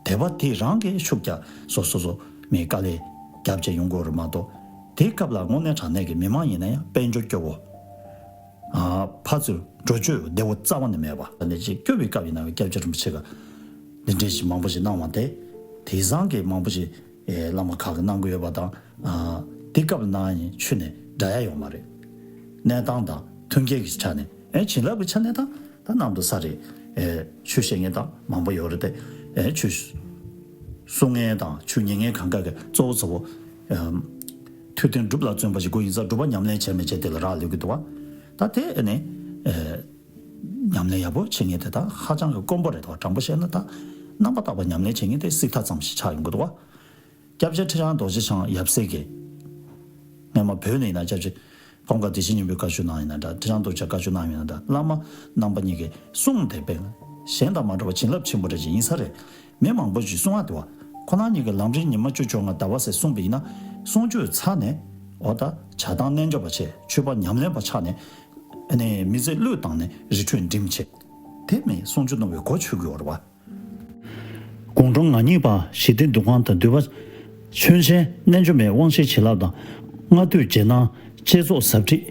དད་པ་དེ་རང་གིས་ཤུགས་རྒྱག་སོ་སོ་སོ་མི་དཀའ་ལས་རྒྱབ་བྱས་ཡོང་དགོས་རེད་མ་གཏོགས། དེའི་སྐབས་ལ་དངོས་གནས་དྲང་གནས་ཀྱི་མི་མང་ཡིན་ན་ཡང་དཔལ་འབྱོར་སྐྱོ་བོ། ཨ། ཕར་ཚུར་འགྲོ་སྐྱོད་བདེ་བོ་རྩ་བ་ནས་མེད་པ། ད་ནས་ཅིག་སྐྱོ་བའི་སྐབས་ཡིན་ན་སྐྱབས་རྗེ་རིན་པོ་ཆེ་ག་འདི་འདྲས་ཞིག་མང་པོ་ཞིག་གནང་བ་དེ། དེང་སང་གི་མང་པོ་ཞིག་ ཨེ་བླ་མ་ཁག་གིས་གནང་གི་ཡོད་པ་དང་། ཨ་དེ་སྐབས་ལ་གནང་ཡིན་ཆོས་ནས་འདྲ་ཡ་ཡོད་མ་རེད། གནས་སྟངས་དང་མཐུན་རྐྱེན་གྱི་ཆ་ནས། ཨེ་བྱིན་རླབས་ཀྱི་ཆ་ནས་ད་ད་གནང་འདུག་ས་རེད། ཨེ་ཆོས་བཤད་མཁན་ད་མང་པོ་ཡོད་རེད་དེ། ཨེ་ཆོས་གསུང་མཁན་དང་ཆོས་ཉན་མཁན་གང་ག་གི་གཙོ་བོ་གཙོ་བོ་ཨེམ་ཐོས་དོན་སྒྲུབ་ལ་བརྩོན་པ་ཞིག་དགོས་ཡིན་ཙང་། སྒྲུབ་པ་ཉམས་ལེན་བྱས་མི་བྱས་དེ་ལ་རག་ལུས་ཀྱི་འདུག་བ། ད་དེ་ཨེ་ནས་ཨེ་ཉམས་ལེན་ཡག་པོ་བྱེད་མཁན་དེ་ད་ཧ་ཅང་གི་དཀོན་པོ་རེད་དོ། དྲང་པོ་བཤད་ན་ད་རྣམ་པར་དག་པ་ཉམས་ལེན་བྱེད་མཁན་དེ་སྲིད་མཐའ་ཙམ་ཞིག་ཆགས་ཡོང་གི་འདུག་བ། སྐྱབས་རྗེ་ཁྲི་བྱང་རྡོ་རྗེ་འཆང་ཡབ་སྲས་ཀྱིས། སྔོན་མ་བོད་ནས་ཡིན་ན་སྐྱབས་རྗེ་ཕོ་བྲང་དགའ་ལྡན་སྙིང་པོས་བཀའ་བཞུགས་གནང་ཡིན་ན་འདྲ། ཁྲི་བྱང་རྡོ་རྗེ་བཀའ་བཞུགས་གནང་ཡིན་ན་འདྲ། བླ་མ་རྣམ་པ་གཉིས་ཀྱིས་གསུངས་དེ་དཔེ་གཞན་དང་མ་འདྲ་བ་བྱིན་རླབས་ཆེན་པོ་འདྲ་ཅིག་ཡིན་ས་རེད། མི་མང་པོ་ཞིག་གསུང་བ་དེ་བ། ཁོ་རང་གཉིས་ཀྱིས་ལམ་རིམ་ཉི་མ་བཅུ་བཅོ་ལྔ་ཟླ་བ་ཟེར་གསུངས་པ་ཡིན་ན། གསུང་ཆོས་ཚར་ནས་འོ་ད་བྱ་བཏང་རྣལ་འབྱོར་པ་བྱས། ཆོས་པ་ཉམས་ལེན་པ་ཆགས་ནས། ཨ་ནི་མི་ཚེ་བློས་བཏང་ནས་རི་ཁྲོད་འགྲིམས་བྱས། དེ་མིན་གསུང་ཆོས་གནང་བའི་གོ་ཆོད་ཀྱི་ཡོད་རེད་བ། དགུང་གྲངས་ང་གཉིས་པ་ཞི་བདེ་འདུ་ཁང་དང་འདུས་པ་ཆོས་ཆེན་རྣལ་འབྱོར་མའི་དབང་ཆེན་བྱིན་རླབས་དང་། ལྔ་བསྟོད་རྗེས་གནང་བཅས་ཚོགས་ཟབ་ཁྲིད།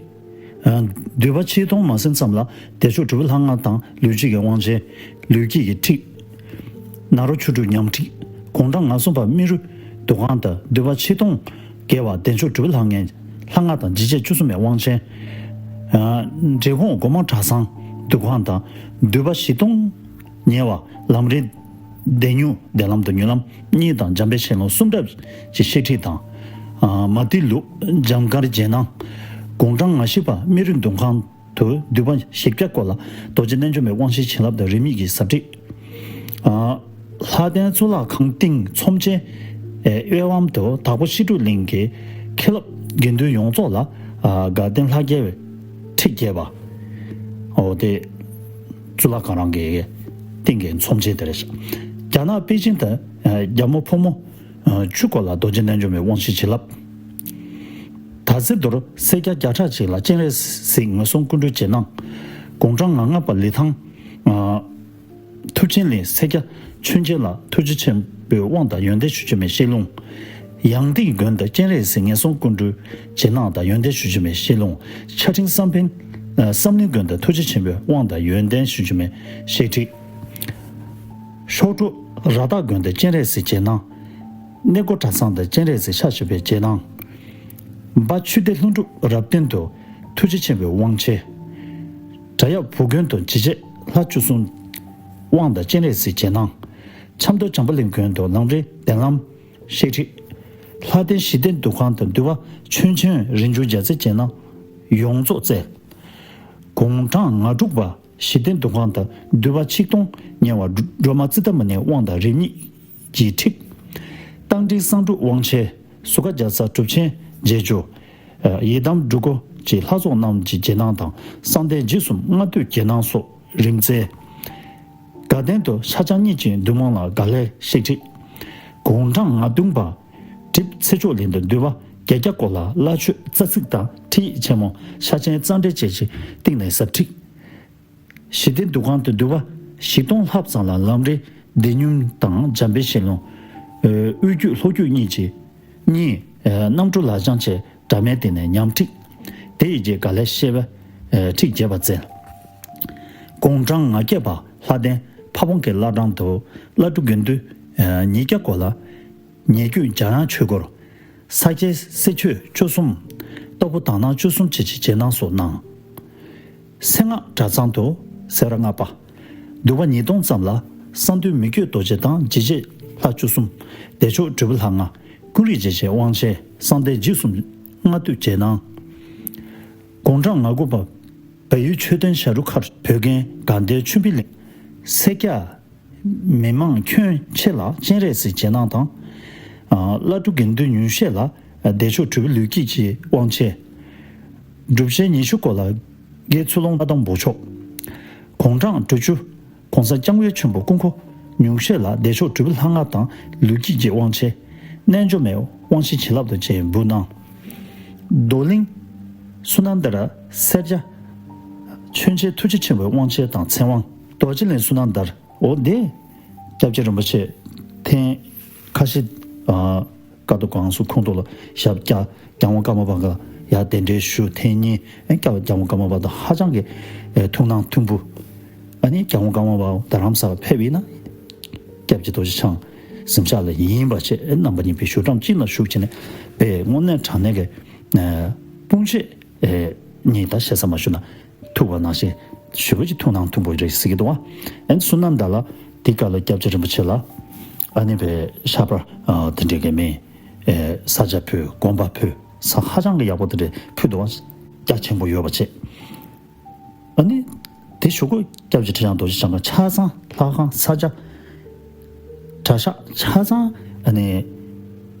ཨ་འདུས་པ་ཆིག་སྟོང་མ་ཟིན་ཙམ་ལ་བདེ་མཆོག་གྲུབ་པའི་ལྷ་ལྔ་དང་ལུས་དཀྱིལ་གྱི་དབང་ཆེན། ལུས་དཀྱིལ་གྱི་ཁྲིད། ནཱ་རོ་ཆོས་དྲུག་ཉམས་ཁྲིད། དགུང་གྲངས་ང་གསུམ་པ་སྨན་རི་འདུ་ཁང་དང་འདུས་པ་ཆིག་སྟོང་བརྒལ་བ་བདེ་མཆོག་གྲུབ་པའི་ལྷ་ལྔ། ལྷ་ལྔ་དང་འཇིགས་བྱེད་བཅུ་གསུམ་པའི་དབང་ཆེན། ཨ་འབྲས་སྤུངས་སྒོ་མང་གྲྭ་ཚང་འདུ་ཁང་དང་འདུས་པ་བཞི་སྟོང་ཉེ་བ་ལམ་རིམ་བདེ་མྱུར་བདེ་ལམ་དང་མྱུར་ལམ་གཉིས་དང་འཇམ་དཔལ་ཞལ་ལུང་གསུང་རབ་ཀྱི་བཤད་ཁྲིད་དང་། ཨ་མ་ཏི་ལུགས་འཇམ་དཀར་རྗེས་གནང་། དགུང་གྲངས་ང་བཞི་པ་སྨན་རི་འདུ་ཁང་དུ་འདུས་པ་བཞི་བརྒྱ་སྐོར་ལ་རྡོ་རྗེ་རྣལ་འབྱོར་མའི་དབང་ཆེན་བྱིན་རླབས་དང་རིམ་གཉིས་ཀྱི་ཟབ་ཁྲིད། ཨ་ལྷ་ལྡན་གཙུག་ལག་ཁང་སྟེང་ཚོམས་ཆེན་ཨེ་དབྱེ་བའམ་དུ་དྭགས་པོ་བཤད་སྒྲུབ་གླིང་གི་མཁན་སློབ་དགེ་འདུན་ཡོངས་རྫོགས་ལ། ཨ་དགའ་ལྡན་ལྷ་རྒྱལ་བའི་ཁྲི་བརྒྱད་པ། འོ་དེ་གཙུག་ལག་ཁང་རང་གི་སྟེང་གི་ཚོམས་ཆེན་དེ་རེད་ཤག་རྒྱ་ནག་པེ་ཅིང་དུ་ཨ་རྒྱ་མོ་ཕོ་མོ་ཨ་བཅུ་སྐོར་ལ་རྡོ་རྗེ་རྣལ་འབྱོར་མའི་དབང་ཆེན་བྱིན་རླབས། ད་ཟེར་མདོར་སེར་སྐྱ་བརྒྱ་ཕྲག་གཅིག་ལ་སྤྱན་རས་གཟིགས་ངན་སོང་སྐུ་འཁྲུངས་རྗེས་གནང་། དགུང་གྲངས་ང་ལྔ་པ་ལི་ཐང་ཨ་ཐུབ་ཆེན་གླིང་སེར་སྐྱ་ཆོས་རྒྱལ་ལ་ཐུགས་རྗེ་ཆེན་པོའི་དབང་དང་ཡོན་ཏན་ཞུ་མཁྱེན་མའི་བཤད་ལུང་། ཡང་སྟེང་དགོན་དུ་སྤྱན་རས་གཟིགས་ངན་སོང་སྐུ་འཁྲུངས་རྗེས་གནང་དང་ཡོན་ཏན་ཞུ་མཁྱེན་མའི་བཤད་ལུང་། ཆ་ཕྲེང་བསམ་འཕེལ་ཨ་བསམ་གླིང་དགོན་དུ་ཐུགས་རྗེ་ཆེན་པོའི་དབང་དང་ཡོན་ཏན་ཞུ་མཁྱེན་མའི་བཤད་ཁྲིད། ཤོག་གྲུ་ར་སྟག་དགོན་དུ་སྤྱན་རས་གཟིགས་རྗེས་གནང་། གནས་སྒོ་གྲྭ་ཚང་དུ་སྤྱན་རས་གཟིགས་ཕྱག་བཞི་པའི་རྗེས་གནང་། འབའ་ཆོས་སྡེ་ལྷུན་གྲུབ་རབ་བརྟན་དུ་ཐུགས་རྗེ་ཆེན་པོའི་དབང་ཆེན། བྲག་གཡབ་བུ་དགོན་དུ་འཇིགས་བྱེད་ལྷ་བཅུ་གསུམ་དབང་དང་སྤྱན་རས་གཟིགས་རྗེས་གནང་། ཆབ་མདོ་བྱམས་པ་གླིང་དགོན་དུ་ལམ་རིམ་བདེ་ལམ་བཤད་ཁྲིད། ལྷ་ལྡན་ཞི་བདེ་འདུ་ཁང་དུ་འདུས་པ་ཆོས་ཆེན་རིན་འབྱུང་རྒྱལ་མཚན་རྗེས་གནང་ཡོངས་རྫོགས་སྩལ། དགུང་གྲངས་ང་དྲུག་པ་ཞི་བདེ་འདུ་ཁང་དུ་འདུས་པ་ཆིག་སྟོང་ཉེ་བ་སྒྲོལ་མ་ཙིཏྟ་མུ་ནེའི་དབང་དང་རིམ་གཉིས་ཀྱི་ཁྲིད། རྟ་མགྲིན་གསང་སྒྲུབ་དབང་ཆེན་ཟུར་བཀའ་རྒྱལ་ཚ་གྲུབ་ཆེན་རྗེས་འཇུག་ཡི་དམ་སྒྲུབ་སྐོར་གྱི་ལྷ་ཚོགས་རྣམས་ཀྱི་རྗེས་གནང་དང་གསང་བདེ་རྗེས་གསུམ་ལྔ་བསྟོད་རྗེས་གནང་སོགས་རིམ་སྩལ། དགའ་ལྡན་དུ་ཤཱཀྱ་གཉིས་ཀྱི་འདུས་མང་ལ་དགའ་ལས་བཤད་ཁྲིད། དགུང་གྲངས་ང་བདུན་པ་གྲིབ་ཚེ་མཆོག་གླིང་དུ་འདུས་པ་བརྒྱད་བརྒྱ་སྐོར་ལ་བླ་མཆོད་རྩ་ཚིག་དང་ཁྲིད་ཡིག་ཆེན་མོ་ཤ་ཆེན་རྩ་འགྲེལ་བཅས་ཀྱི་སྟེང་ནས་ཟབ་ཁྲིད། ཞི་བདེ་འདུ་ཁང་དུ་འདུས་པ་བཞི་སྟོང་ལྷག་ཙམ་ལ་ལམ་རིམ་བདེ་མྱུར་དང་འཇམ་དཔལ་ཞལ་ལུང་། དབུས་རྒྱུད་ལྷོ་རྒྱུད་གཉིས་ཀྱི་གཉིས། རྣམ་གྲོལ་ལག་བཅངས་བཅས་འདྲ་མིན་སྟེང་ནས་ཉམས་ཁྲིད། དེ་ཡི་རྗེས་དགའ་ལས་བཤད་པའི་ཁྲིད་རྒྱས་པ་སྩལ། དགུང་གྲངས་ང་བརྒྱད་པ་ལྷ་ལྡན་ཕ་བོང་གི་བླ་བྲང་དུ་བླ་སྤྲུལ་དགེ་འདུན་ཉིས་བརྒྱ་སྐོར་ལ་ཉེ་བརྒྱུད་འཇམ་དབྱངས་ཆོས་སྐོར། ས་སྐྱའི་གསེར་ཆོས་བཅུ་གསུམ། རྟོགས་པ་དག་སྣང་བཅུ་གསུམ་བཅས་ཀྱི་རྗེས་གནང་སོགས་གནང་། སེང་སྔགས་གྲྭ་ཚང་དུ་སེ་ར་ལྔ་པ། འདུས་པ་ཉིས་སྟོང་ཙམ་ལ་གསང་འདུས་མི་བསྐྱོད་རྡོ་རྗེ་དང་འཇིགས་བྱེད་ལྷ་བཅུ་གསུམ། བདེ་མཆོག་སྒྲུབ་པའི་ལྷ་ལྔ། ཀུན་རིག་རྗེ་ཆེན་དབང་ཆེན་གསང་བདེ་རྗེས་གསུམ་ལྔ་བསྟོད་རྗེས་གནང་། དགུང་གྲངས་ང་དགུ་པ། བལ་ཡུལ་མཆོད་རྟེན་བྱ་རུ་མཁར་བོད་ཁང་དགའ་ལྡན་ཆོས་འཕེལ་གླིང་། སེར་སྐྱ་མི་མང་ཁྱོན་ཆེ་ལ་སྤྱན་རས་གཟིགས་རྗེས་གནང་དང་། ཨ་བླ་སྤྲུལ་དགེ་འདུན་ཉུང་ཤས་ལ་བདེ་མཆོག་གྲུབ་པའི་ལུས་དཀྱིལ་གྱི་དབང་ཆེན། སྒྲུབ་ཆེན་ཉི་ཤུ་སྐོར་ལ་དགེ་ཚུལ་སློང་ལྷ་དམ་བོ་ཆོག་དགུང་གྲངས་དྲུག་ཅུ། གོང་ས་སྐྱབས་མགོན་ཆེན་པོ་སྐུ་འཁོར་ཉུང་ཤས་ལ་བདེ་མཆོག་གྲུབ་པའི་ལྷ་ལྔ་དང་ལུས་དཀྱིལ་གྱི་དབང་ཆེན། རྣལ་འབྱོར་མའི་དབང་ཆེན་བྱིན་རླབས་དང་བཅས་འབུལ་གནང་། རྡོར་གླིང་། སུ་ནན་དར་སེར་སྐྱ། མཆོད་མཇལ་ཐུགས་རྗེ་ཆེན་པོའི་དབང་ཆེན་དང་ཚེ་དབང་། རྡོ་རྗེ་གླིང་སུ་ནན་དར། འོ་དེ། སྐྱབས་རྗེ་རིན་པོ་ཆེ་ཐེངས་ཁ་ཤས་ཨ་ཀ་ཏོ་གང་སུ་ཁོང་ཏོ་ལ་ཞབས་བཀྱག་རྒྱལ་དབང་ཀརྨ་པ་ག་ཡ་གདན་འདྲེན་ཞུ། ཐེངས་གཉིས་ཨེ་སྐྱབས་རྒྱལ་དབང་ཀརྨ་པ་དང་ཧ་ཅང་གི་ཨེ་ཐུགས་སྣང་མཐུན་པོ། ཨ་ནི་རྒྱལ་དབང་ཀརྨ་པ་རྡ་རམ་ས་ལ་ཕེབས་ཡིན་ན། སྐྱབས་རྗེ་རྡོ་རྗེ་འཆང་ གཟིམ་ཤག་ལ་ཡིན་པ་བྱས། རྣམ་པ་གཉིས་པོའི་བཞུགས་གྲངས་གཅིག་ལ་བཞུགས་བྱས་ནས་པའི་དངོས་གནས་དྲང་གནས་ཀྱི་དཔུང་ཤེད་གཉིས་ད་ཞེ་ས་མ་ཞུ་ན་ཐུག་པ་ནང་བཞིན་ཞེ་པོ་ཅིག་ཐུགས་སྣང་མཐུན་པོ་རེད་ཟེར་གྱི་འདུག་བ། ཨ་ནི་བསོད་ནམས་ཟླ་ལགས་དེ་སྐབས་ལ་སྐྱབས་རྗེ་རིན་པོ་ཆེ་ལ་ཨ་ནི་པའི་ཤ་པར་དེ་འདྲའི་གི་མི་ས་ཆ་ཕུལ། དགོན་པ་ཕུལ། ས་ཧ་ཅང་གི་ཡག་པོ་དེ་འདྲའི་ཕུལ་འདུག་བ། རྒྱ་ཆེན་པོ་ཡོད་པ་བྱས། ཨ་ནི་དེ་གཞུག་གུ་སྐྱབས་རྗེ་ཁྲི་བྱང་རྡོ་རྗེ་འཆང་གི་ཆ་ཚང་ལྷ་ཁང་ས་ཆ་གྲྭ་ཤག་ཆ་ཚང་ཨ་ནི་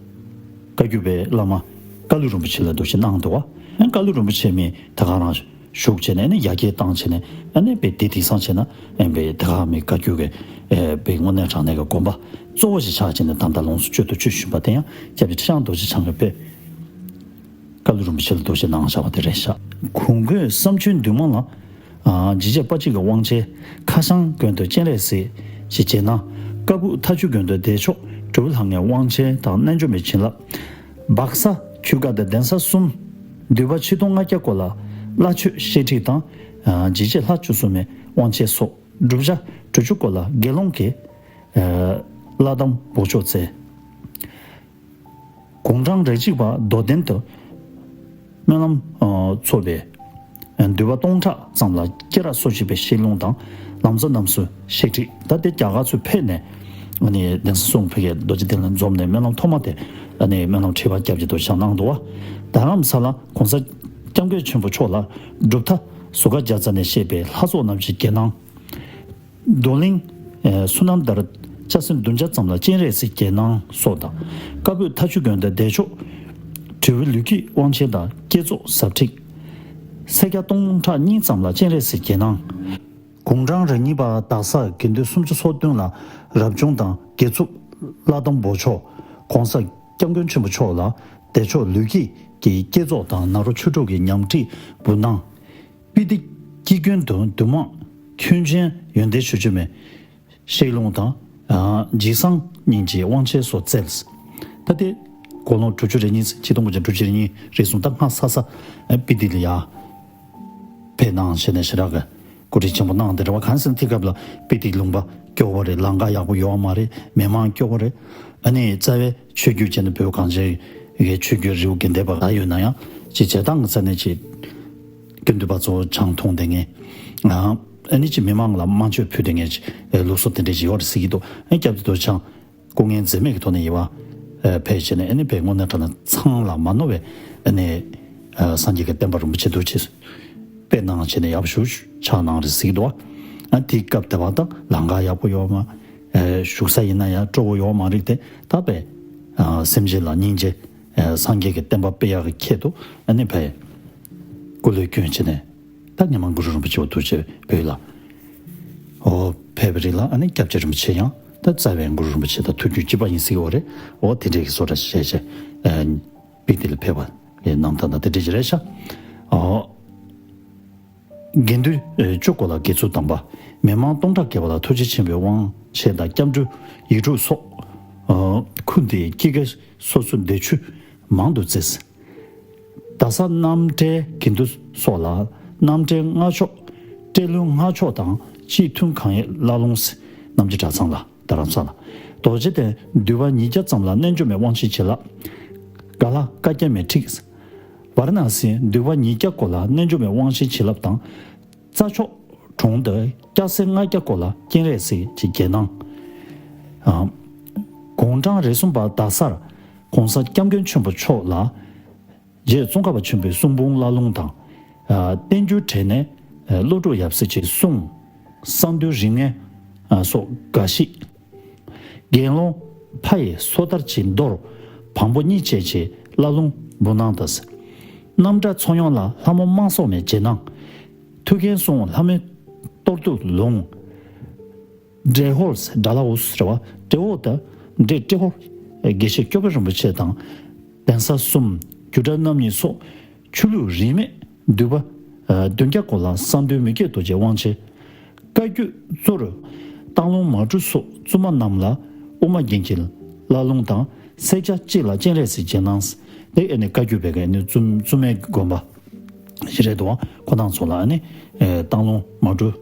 བཀའ་བརྒྱུད་པའི་བླ་མ་ཀ་ལུ་རིན་པོ་ཆེ་ལ་འདུག་ཅེས་གནང་འདུག་བ། ཨ་ནི་ཀ་ལུ་རིན་པོ་ཆེ་མི་ད་ག་རང་བཞུགས་བྱས་ནས་ཨ་ནི་ཡར་རྒྱས་བཏང་བྱས་ནས་ཨ་ནི་པའི་དེ་དེང་སང་བྱས་ན་ཨ་ནི་པའི་ད་ག་མི་བཀའ་བརྒྱུད་ཀྱི་ཨ་པའི་དངོས་གནས་དྲང་གནས་ཀྱི་དགོན་པ་གཙོ་བོ་ཞིག་ཆགས་བྱས་ནས་ད་ལྟ་ལོངས་སུ་སྤྱོད་དུ་སྤྱོད་བཞིན་པ་དེ་ཡང་སྐྱབས་རྗེ་ཁྲི་བྱང་རྡོ་རྗེ་འཆང་གི་དཔེ། བཀའ་བློན་རིན་པོ་ཆེ་ལ་འདུ་ཤེས་གནང་བཞག་པ་དེ་རེད་ཤག་གུང་དགོན་བསམ་ཆུ་འདུས་མང་ལ། ཨ། འཇིགས་བྱེད་དཔའ་བྱེད་ཀྱི་དབང་ཆེན་ཁ་བྱང་དགོན་དུ་སྤྱན་རས་གཟིགས་ཞེས་མཇལ་སྣང་། ཀ་སྦུག་མཐའ་ཆུ་དགོན་དུ་བདེ་མཆོག་གྲུབ་ལྷ་ལྔའི་དབང་ཆེན་དང་རྣལ་འབྱོར་མའི་བྱིན་རླབས། སྦག་ས་ཆུ་ཁ་དང་གདན་ས་གསུམ། འདུས་པ་ཆིག་སྟོང་ལྔ་བརྒྱ་སྐོར་ལ་བླ་མཆོད་བཤད་ཁྲིད་དང་། ཨ། འཇིགས་བྱེད་ལྷ་བཅུ་གསུམ་མའི་དབང་ཆེན་སོགས་སྒྲུབ་བྱ་དྲུག་ཅུ་སྐོར་ལ་དགེ་སློང་གི་ཨ། བླ་གདམས་འབོགས་ཆོག་སྩལ། དགུང་གྲངས་རེ་གཅིག་པ་རྡོར་གདན་དུ་སྨོན་ལམ་ཚོགས་པའི་འདུས་པ་སྟོང་ཕྲག་ཙམ་ལ་སྐྱེས་རབས་སོ་བཞི་པའི་བཤད་ལུང་དང་ལམ་གཙོ་རྣམས་སུ་བཤད་ཁྲིད། ད་ལྟའི་རྒྱ་གར་ཚུར་ཕེབས་ནས་ཨ་ནི་གདན་ས་གསུམ་ཕ་གིའི་རྡོ་རྗེ་གདན་ལ་འཛོམས་ནས་སྨོན་ལམ་ཐོག་མ་དེ་ཨ་ནི་སྨོན་ལམ་ཁྲིད་པ་སྐྱབས་རྗེ་རྡོ་རྗེ་འཆང་གནང་འདུག་བ། རྡ་རམ་ས་ལ་གོང་ས་སྐྱབས་མགོན་ཆེན་པོ་མཆོག་ལ་གྲུབ་མཐའ་ཟུར་མཁར་བརྒྱ་རྩ་ནས་བཤད་པའི་ལྷ་ཚོགས་རྣམས་ཀྱི་དགེ་སྣང་། རྡོར་གླིང་། ཨེ། བསོད་ནམས་དར་སྐྱ་སེར་བདུན་བརྒྱ་ཙམ་ལ་སྤྱན་རས་གཟིགས་དགེ་སྣང་སོགས་དང་། ཀ་སྦུག་མཐའ་ཆུ་དགོན་དུ་བདེ་མཆོག་དྲིལ་བུ་ལུས་ཀྱི་དབང་ཆེན་དང་བསྐྱེད་རྫོགས་ཟབ་ཁྲིད། སེར་སྐྱ་སྟོང་ཕྲག་གཉིས་ཙམ་ལ་སྤྱན་རས་གཟིགས་དགེ་སྣང་། དགུང་གྲངས་རེ་གཉིས་པ་དག་ས་དགེ་འདུན་སུམ་ཅུ་སོ་བདུན་ལ་རབ་བྱུང་དང་དགེ་ཚུལ་བླ་གདམས་འབོགས་ཆོག་གོང་ས་སྐྱབས་མགོན་ཆེན་པོ་མཆོག་ལ་བདེ་མཆོག་ལུས་ཀྱི་བསྐྱེད་རྫོགས་དང་ནཱ་རོ་ཆོས་དྲུག་གི་ཉམས་ཁྲིད་འབུལ་གནང་། སྤི་ཏི་སྐྱིད་ཀུན་དུ་འདུས་མང་མཐུན་རྐྱེན་ཡོན་ཏན་ཞུ་རྒྱུ་མེད། བཤད་ལུང་དང་། ཨ། འཇིགས་བཟང་སྙིང་རྗེའི་དབང་ཆེན་སོགས་སྩལ། ད་ལྟའི་དགུང་ལོ་དྲུག་ཅུ་རེ་གཉིས། ཆིག་སྟོང་དགུ་བརྒྱ་དྲུག་ཅུ་རེ་གཉིས་རེ་ཟུང་ད་སྔ་ས་ས་སྤི་ཏི་ལ་ཡ་ཕེབས་གནང་བྱས་ནས་ཞེ་དྲག་གི་གོ་སྒྲིག་ཆེན་པོ་གནང་དེ་རེད་བ། གང་ཟེར་ན་དེ་སྐབས་ལ་སྤི་ཏི་ལུང་པ་སྐྱོ་བོ་རེད། ལམ་ཁ་ཡག་པོ་ཡོད་མ་རེད། མི་མང་སྐྱོ་བོ་རེད། ཨ་ནི་རྩ་བའི་ཆོས་བརྒྱུད་བྱས་ན་བོད་གངས་ཅན་གྱི་ཆོས་བརྒྱུད་རི་བོ་དགེ་ལྡན་པ་ག་ཡོད་ན་ཡང་ཅིག་བྱེད་སྟངས་ཀྱི་ས་ནས་ཅིག་སྐྱིད་འདུས་པ་ཚོ་ཆང་འཐུང་བསྡད་མཁན། ཨ་ནི་ཅིག་མི་མང་ལ་དམར་མཆོད་ཕུལ་བསྡད་མཁན་ལུགས་སྲོལ་དེ་འདྲ་ཅིག་ཡོད་རེད་ཟེར་གྱི་འདུག་ཨ་ནི་སྐྱབས་རྗེ་རྡོ་རྗེ་འཆང་སྐུ་ངལ་འཛེམས་མེད་ཀྱི་ཐོག་ནས་ཡི་བ་ཕེབས་བྱས་ནས་ཨ་ནི་བོད་དངོས་གནས་དྲང་གནས་ཚང་ལ་མ་ནོར་བའི་ཨ་ནི་སངས་རྒྱས་ཀྱི་བསྟན་པ་རིན་པོ་ཆེ་འདུག་ཅེས་དཔེ་གནང་བྱས་ནས་ཡག་པོ་ཞེ་པོ་ཆགས་གནང་རེད་ཟེར་གྱི་འདུག་ཨ་ནི་དེའི་སྐབས་དེ་བ་དང་ལམ་ཁ་ཡག་པོ་ཡོད་མ། བཞུགས་ས་ཡིན་ན་ཡང་སྤྲོ་བོ་ཡོད་མ་རེད་དེ། ད་བས་སེམས་ཅན་ལ་སྙིང་རྗེ། སངས་རྒྱས་ཀྱི་བསྟན་པ་སྤེལ་ཡག་གི་ཆེད་དུ་ཨ་ནི་བས་སྐུ་ལས་བསྐྱོན་བྱས་ནས་ད་ངེད་མ་གུ་རུ་རིན་པོ་ཆེ་བ་ཐུགས་རྗེ་བོད་ལ་འོ་ཕེབས་པ་རེད་ལ། ཨ་ནི་སྐྱབས་རྗེ་རིན་པོ་ཆེ་ཡང་ད་རྩ་བའི་གུ་རུ་རིན་པོ་ཆེ་དང་ཐུགས་རྒྱུད་གཅིག་པ་ཡིན་ཟེར་གྱི་ཡོད་རེད། འོ་དེ་འདྲའི་གི་བཟོ་འདྲ་ཞིག་བྱས་བྱས་སྤི་ཏི་ལ་ཕེབས་པ་རྣམ་ཐར་ན་དེ་འདྲ་ཞིག་རེད་ཤག་འོ། དགེ་འདུན་བཅུ་སྐོར་ལ་དགེ་ཚུལ་དམ་པ། མི་མང་སྟོང་ཕྲག་བརྒལ་བ་ལ་ཐུགས་རྗེ་ཆེན་པོའི་དབང་ཆེན་དང་སྐྱབས་འགྲོའི་ཡིག་དྲུག་སོགས། ཨ། ཁུར་འདེབས་སྐྱེས་སྐར་སོ་སོའི་འདས་མཆོད་མང་དུ་བསྩལ། རྡ་ས་རྣམ་གྲོལ་དགེ་འདུན་སོགས་ལ་རྣམ་གྲོལ་སྔགས་ཆོག་སྤྲེལ་ལོའི་སྔགས་ཆོག་དང་སྤྱི་མཐུན་གང་ཡོད་བླ་ལུང་། རྣམ་རྒྱལ་གྲྭ་ཚང་ལ། རྡ་རམ་ས་ལ། རྡོ་རྗེ་གདན་འདུས་པ་ཉིས་བརྒྱ་ཙམ་ལ་རྣལ་འབྱོར་མའི་དབང་ཆེན་བྱིན་རླབས། ག་ལ་བཀའ་རྒྱ་མའི་ཁྲིད། ཝཱ་ར་ཎ་སིའི་འདུས་པ་ཉིས་བརྒྱ་སྐོར་ལ་རྣལ་འབྱོར་མའི་དབང་ཆེན་བྱིན་རླབས་དང་། རྩྭ་མཆོག་གྲོང་དུ་སྐྱ་སེར་ལྔ་བརྒྱ་སྐོར་ལ་སྤྱན་རས་གཟིགས་ཀྱི་དགེ་སྣང་། ཨ། དགུང་གྲངས་རེ་གསུམ་པ་དག་སར་གོང་ས་སྐྱབས་མགོན་ཆེན་པོ་མཆོག་ལ། རྗེ་ཙོང་ཁ་པ་ཆེན་པོའི་གསུང་འབུམ་བླ་ལུང་དང་། ཨ། བསྟན་འགྱུར་གྲས་ནས་ཨ། ཀླུ་སྒྲུབ་ཡབ་སྲས་ཀྱི་གསུང་། གསང་འདུས་རིགས་ལྔའི་ཨ། སོགས་འགའ་ཞིག་དགེ་སློང་ཕ་ཡི་སོ་ཐར་གྱི་མདོར་བམ་པོ་གཉིས་བཅས་ཀྱི་བླ་ལུང་འབུལ་གནང་དང་། རྣམ་གྲྭ་ཚོགས་ཡོངས་ལ་ལྷ་མོ་དམག་ཟོར་མའི་རྗེས་གནང་། ཐུའུ་བཀྭན་སུའུ་ལྷ་མོའི་གཏོར་བསྡུ་ལུང་། འབྲས་ཧོར་དགྲ་ལྷ་འུ་ཟེར་བ་འབྲས་ཨོ་དང་འབྲས་ཏྲེ་ཧོར་དགེ་བཤེས་སྐྱོབ་པ་རིན་པོ་ཆེ་དང་། གདན་ས་གསུམ། སྒྱུ་འཕྲུལ་རྣམ་གཉིས་སོགས་ཆོས་ལུགས་རིས་མེད་འདུས་པ་བདུན་བརྒྱ་སྐོར་ལ་གསང་འདུས་མི་བསྐྱོད་རྡོ་རྗེའི་དབང་ཆེན། བཀའ་བརྒྱུད་གཙོ་རུ་སྟག་ལུང་མ་གྲུ་སོགས་བཙུན་མ་རྣམས་ལ་དབུ་མ་རྒྱན་གྱི་བླ་ལུང་དང་། སེར་སྐྱ་སྤྱི་ལ་སྤྱན་རས་གཟིགས་རྗེས་གནང་། དེ་ཨ་ནི་བཀའ་བརྒྱུད་པའི་ཨ་ནི་བཙུན་བཙུན་མའི་དགོན་པ་ཞིག་རེད་འདུག་བ། ཁོ་རང་ཚོ་ལ་ཨ་ནི་སྟག་ལུང་མ་གྲུ་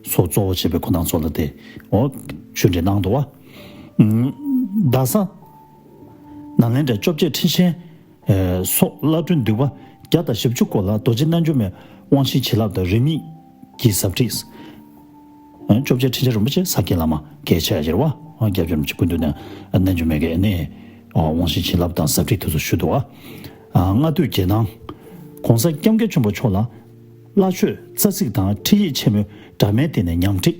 སོགས་གཙོ་བོ་བྱས་པའི་ཁོ་རང་ཚོ་ལ་དེ་འོ་ཆོས་འབྲེལ་གནང་འདུག་བ། རྡ་ས་ནཱ་ལེནྡྲའི་བཅོ་བརྒྱད་ཁྲི་ཆེན་སོགས་བླ་སྤྲུལ་འདུས་པ་བརྒྱ་དང་བཞི་བཅུ་སྐོར་ལ་རྡོ་རྗེ་རྣལ་འབྱོར་མའི་དབང་བཞི་བྱིན་རླབས་དང་རིས་མེད་ཀྱི་ཟབ་ཁྲིད། བཅོ་བརྒྱད་ཁྲི་ཆེན་རིན་པོ་ཆེ་ས་སྐྱའི་བླ་མ་གལ་ཆེ་ཡ་ཅིག་རེད་བ། སྐྱབས་རྗེ་རིན་པོ་ཆེ་སྐུ་མདུན་ནས་རྣལ་འབྱོར་མའི་གི་ཨ་ནི་དབང་བཞི་བྱིན་རླབས་དང་ཟབ་ཁྲིད་དེ་ཚོ་ཞུས་འདུག་བ། ལྔ་བསྟོད་རྒྱན་གནང་། ༸གོང་ས་༸སྐྱབས་མགོན་ཆེན་པོ་མཆོག་ལ་བླ་མཆོད་རྩ་ཚིག་དང་ཁྲིད་ཡིག་ཆེན་མོའི་འདྲ་མིན་སྟེང་ནས་ཉམས་ཁྲིད།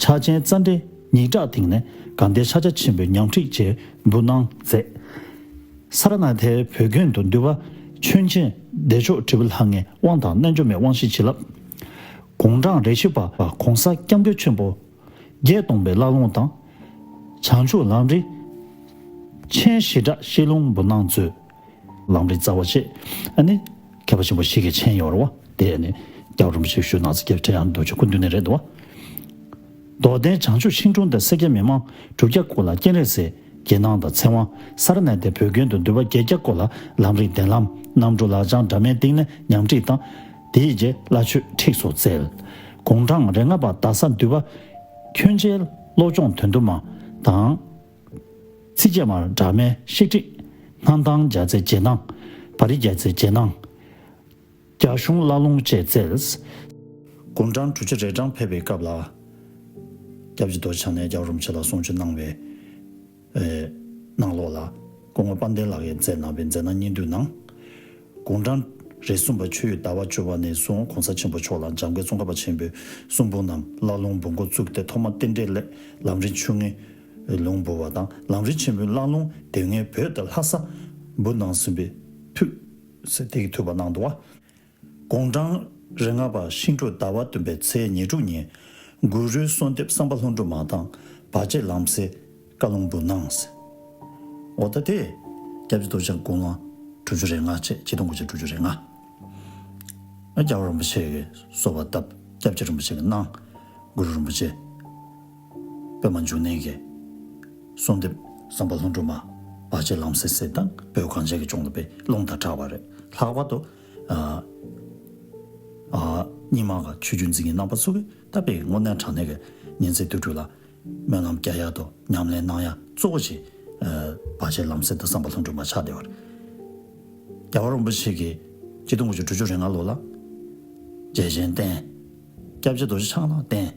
ཕྱག་ཆེན་རྩ་འགྲེལ་ཉིས་བྲག་སྟེང་ནས་དགའ་ལྡན་ཕྱག་རྒྱ་ཆེན་པོའི་ཉམས་ཁྲིད་བཅས་འབུལ་གནང་མཛད། ས་ར་ནཱ་ཐའི་བོད་དགོན་དུ་འདུས་པ་མཆོད་མཇལ་བདེ་མཆོག་དྲིལ་བུ་ལྷ་ལྔའི་དབང་དང་རྣལ་འབྱོར་མའི་དབང་བཞི་བྱིན་རླབས། དགུང་གྲངས་རེ་བཞི་པ་༸གོང་ས་༸སྐྱབས་མགོན་ཆེན་པོ་བརྒྱད་སྟོང་པའི་བླ་ལུང་དང་། བྱང་ཆུབ་ལམ་རིམ་ཆེན་བཞི་སྦྲགས་བཤད་ལུང་འབུལ་གནང་མཛོད། ལམ་རིམ་རྩ་བ་བཅས་ཨ་ནི་མཁས་པ་ཆེན་པོ་ཞིག་གིས་མཁྱེན་ཡོད་རེད་བ། དེ་ཨ་ནི་རྒྱལ་བ་རིན་པོ་ཆེས་ཞུས་གནང་ཚེ་སྐྱབས་ཁྲི་ཡང་རྡོ་རྗེ་སྐུ་མདུན་ནས་རེད་འདུག་བ། རྡོར་གདན་བྱང་ཆུབ་ཤིང་དྲུང་དང་སེར་སྐྱའི་མི་མང་དྲུག་བརྒྱ་སྐོར་ལ་སྤྱན་རས་གཟིགས་རྗེས་གནང་དང་ཚེ་དབང་ས་ར་ནཱ་ཐའི་བོད་དགོན་དུ་འདུས་པ་བརྒྱད་བརྒྱ་སྐོར་ལ་ལམ་རིམ་གདན་ལམ་རྣམ་འགྲོ་ལག་བཅངས་འདྲ་མིན་སྟེང་ནས་ཉམས་ཁྲིད་དང་། དེའི་རྗེས་བླ་མཆོད་ཁྲིད་སོགས་སྩལ། དགུང་གྲངས་རེ་ལྔ་པ་རྡ་ས་འདུས་པ་ཁྱོན་ཆེ་བློ་སྦྱོང་དོན་དུ་མ་དང་། ཚིགས་བཅད་མར་སྦྲགས་མའི་བཤད་ཁྲིད། སྣང་གཏམ་རྒྱལ་མཚན་རྗེས་གནང་། བ་རི་རྒྱལ་མཚན་རྗེས་གནང་། རྒྱ་གཞུང་བླ་ལུང་བཅས་སྩལ། དགུང་གྲངས་དྲུག་ཅུ་རེ་གྲངས་ཕེབས་པའི་སྐབས་ལ། སྐྱབས་རྗེ་རྡོ་རྗེ་འཆང་ནས་རྒྱལ་བ་རིན་པོ་ཆེ་ལ་གསུང་ཆོས་གནང་བའི་གནང་ལོག་ལ། སྐུ་ངོ་དཔལ་ལྡན་ལགས་ཀྱིས་མཛད་གནང་བའི་མཛད་རྣམ་སྙིང་བསྡུས་ནང་། དགུང་གྲངས་རེ་གསུམ་པ་ཆུ་ཡོས་ཟླ་བ་བཅུ་པ་ནས་བཟུང་གོང་ས་ཆེན་པོ་མཆོག་ལ་འཇམ་མགོན་ཙོང་ཁ་པ་ཆེན་པོས་གསུང་འབུམ་རྣམས་བླ་ལུང་འབུལ་འགོ་བཙུགས་ཏེ་ཐོག་མར་རྟེན་འབྲེལ་སླད་ལམ་རིམ་ཆུང་ངུའི་ལུང་འབུལ་བ་དང་ལམ་རིམ་ཆེན་པོའི་བླ་ལུང་དེ་སྔའི་བོད་དང་ལྷ་ས་འབུལ་གནང་ཟིན་པའི་ཕུད་ཟེར་དེ་གི་ཐུབ་པ་གནང་འདུག་བ། དགུང་གྲངས་རེ་ལྔ་པ་ཤིང་འབྲུག་ཟླ་བ་བདུན་པའི་ཚེས་ཉེར་དྲུག་ཉིན་གུ་རུའི་གསོལ་འདེབས་བསམ་པ་ལྷུན་གྲུབ་མ་དང་བར་ཆད་ལམ་སེལ་བཀའ་ལུང་འབུལ་གནང་། འོ་ད་དེ་སྐྱབས་རྗེ་རྡོ་རྗེ་འཆང་དགུང་ལོ་དྲུག་ཅུ་རེ་ལྔ་བཅས་ཆིག་སྟོང་དགུ་བརྒྱ་དྲུག་ཅུ་རེ་ལྔ། རྒྱལ་བ་རིན་པོ་ཆེ་གིས་གསོལ་བ་བཏབ། སྐྱབས་རྗེ་རིན་པོ་ཆེ་གིས་གནང་། གུ་རུ་རིན་པོ་ཆེ་པདྨ་འབྱུང་གནས་ཀྱི་གསོལ་འདེབས་བསམ་པ་ལྷུན་གྲུབ་མ་བར་ཆད་ལམ་སེལ་ཟེར་དང་བོད་གངས་ཅན་གྱི་ལྗོངས་ལ་དཔེ་རླུང་དང་གྲགས་པ་རེད། ལྷག་པར་དུ་ཨ་ཨ་རྙིང་མ་གི་ཆོས་བརྒྱུད་འཛིན་མཁན་རྣམ་པ་ཚོ་གིས་ད་དཔེ་དངོས་གནས་དྲང་གནས་ཀྱི་ཉིན་མཚན་དུས་དྲུག་ལ་སྨོན་ལམ་རྒྱག་ཡག་དང་ཉམས་ལེན་གནང་ཡག་གཙོ་བོ་ཞིག་ཨ་བར་ཆད་ལམ་སེལ་དང་བསམ་པ་ལྷུན་གྲུབ་མ་ཆགས་བསྡད་པ་རེད། རྒྱལ་བ་རིན་པོ་ཆེ་གིས་ཆིག་སྟོང་དགུ་བརྒྱ་དྲུག་ཅུ་རེ་ལྔ་ལོ་ལ་རྒྱལ་ཆེན་བསྟེན། སྐྱབས་རྗེ་རྡོ་རྗེ་འཆང་ལ་བསྟེན།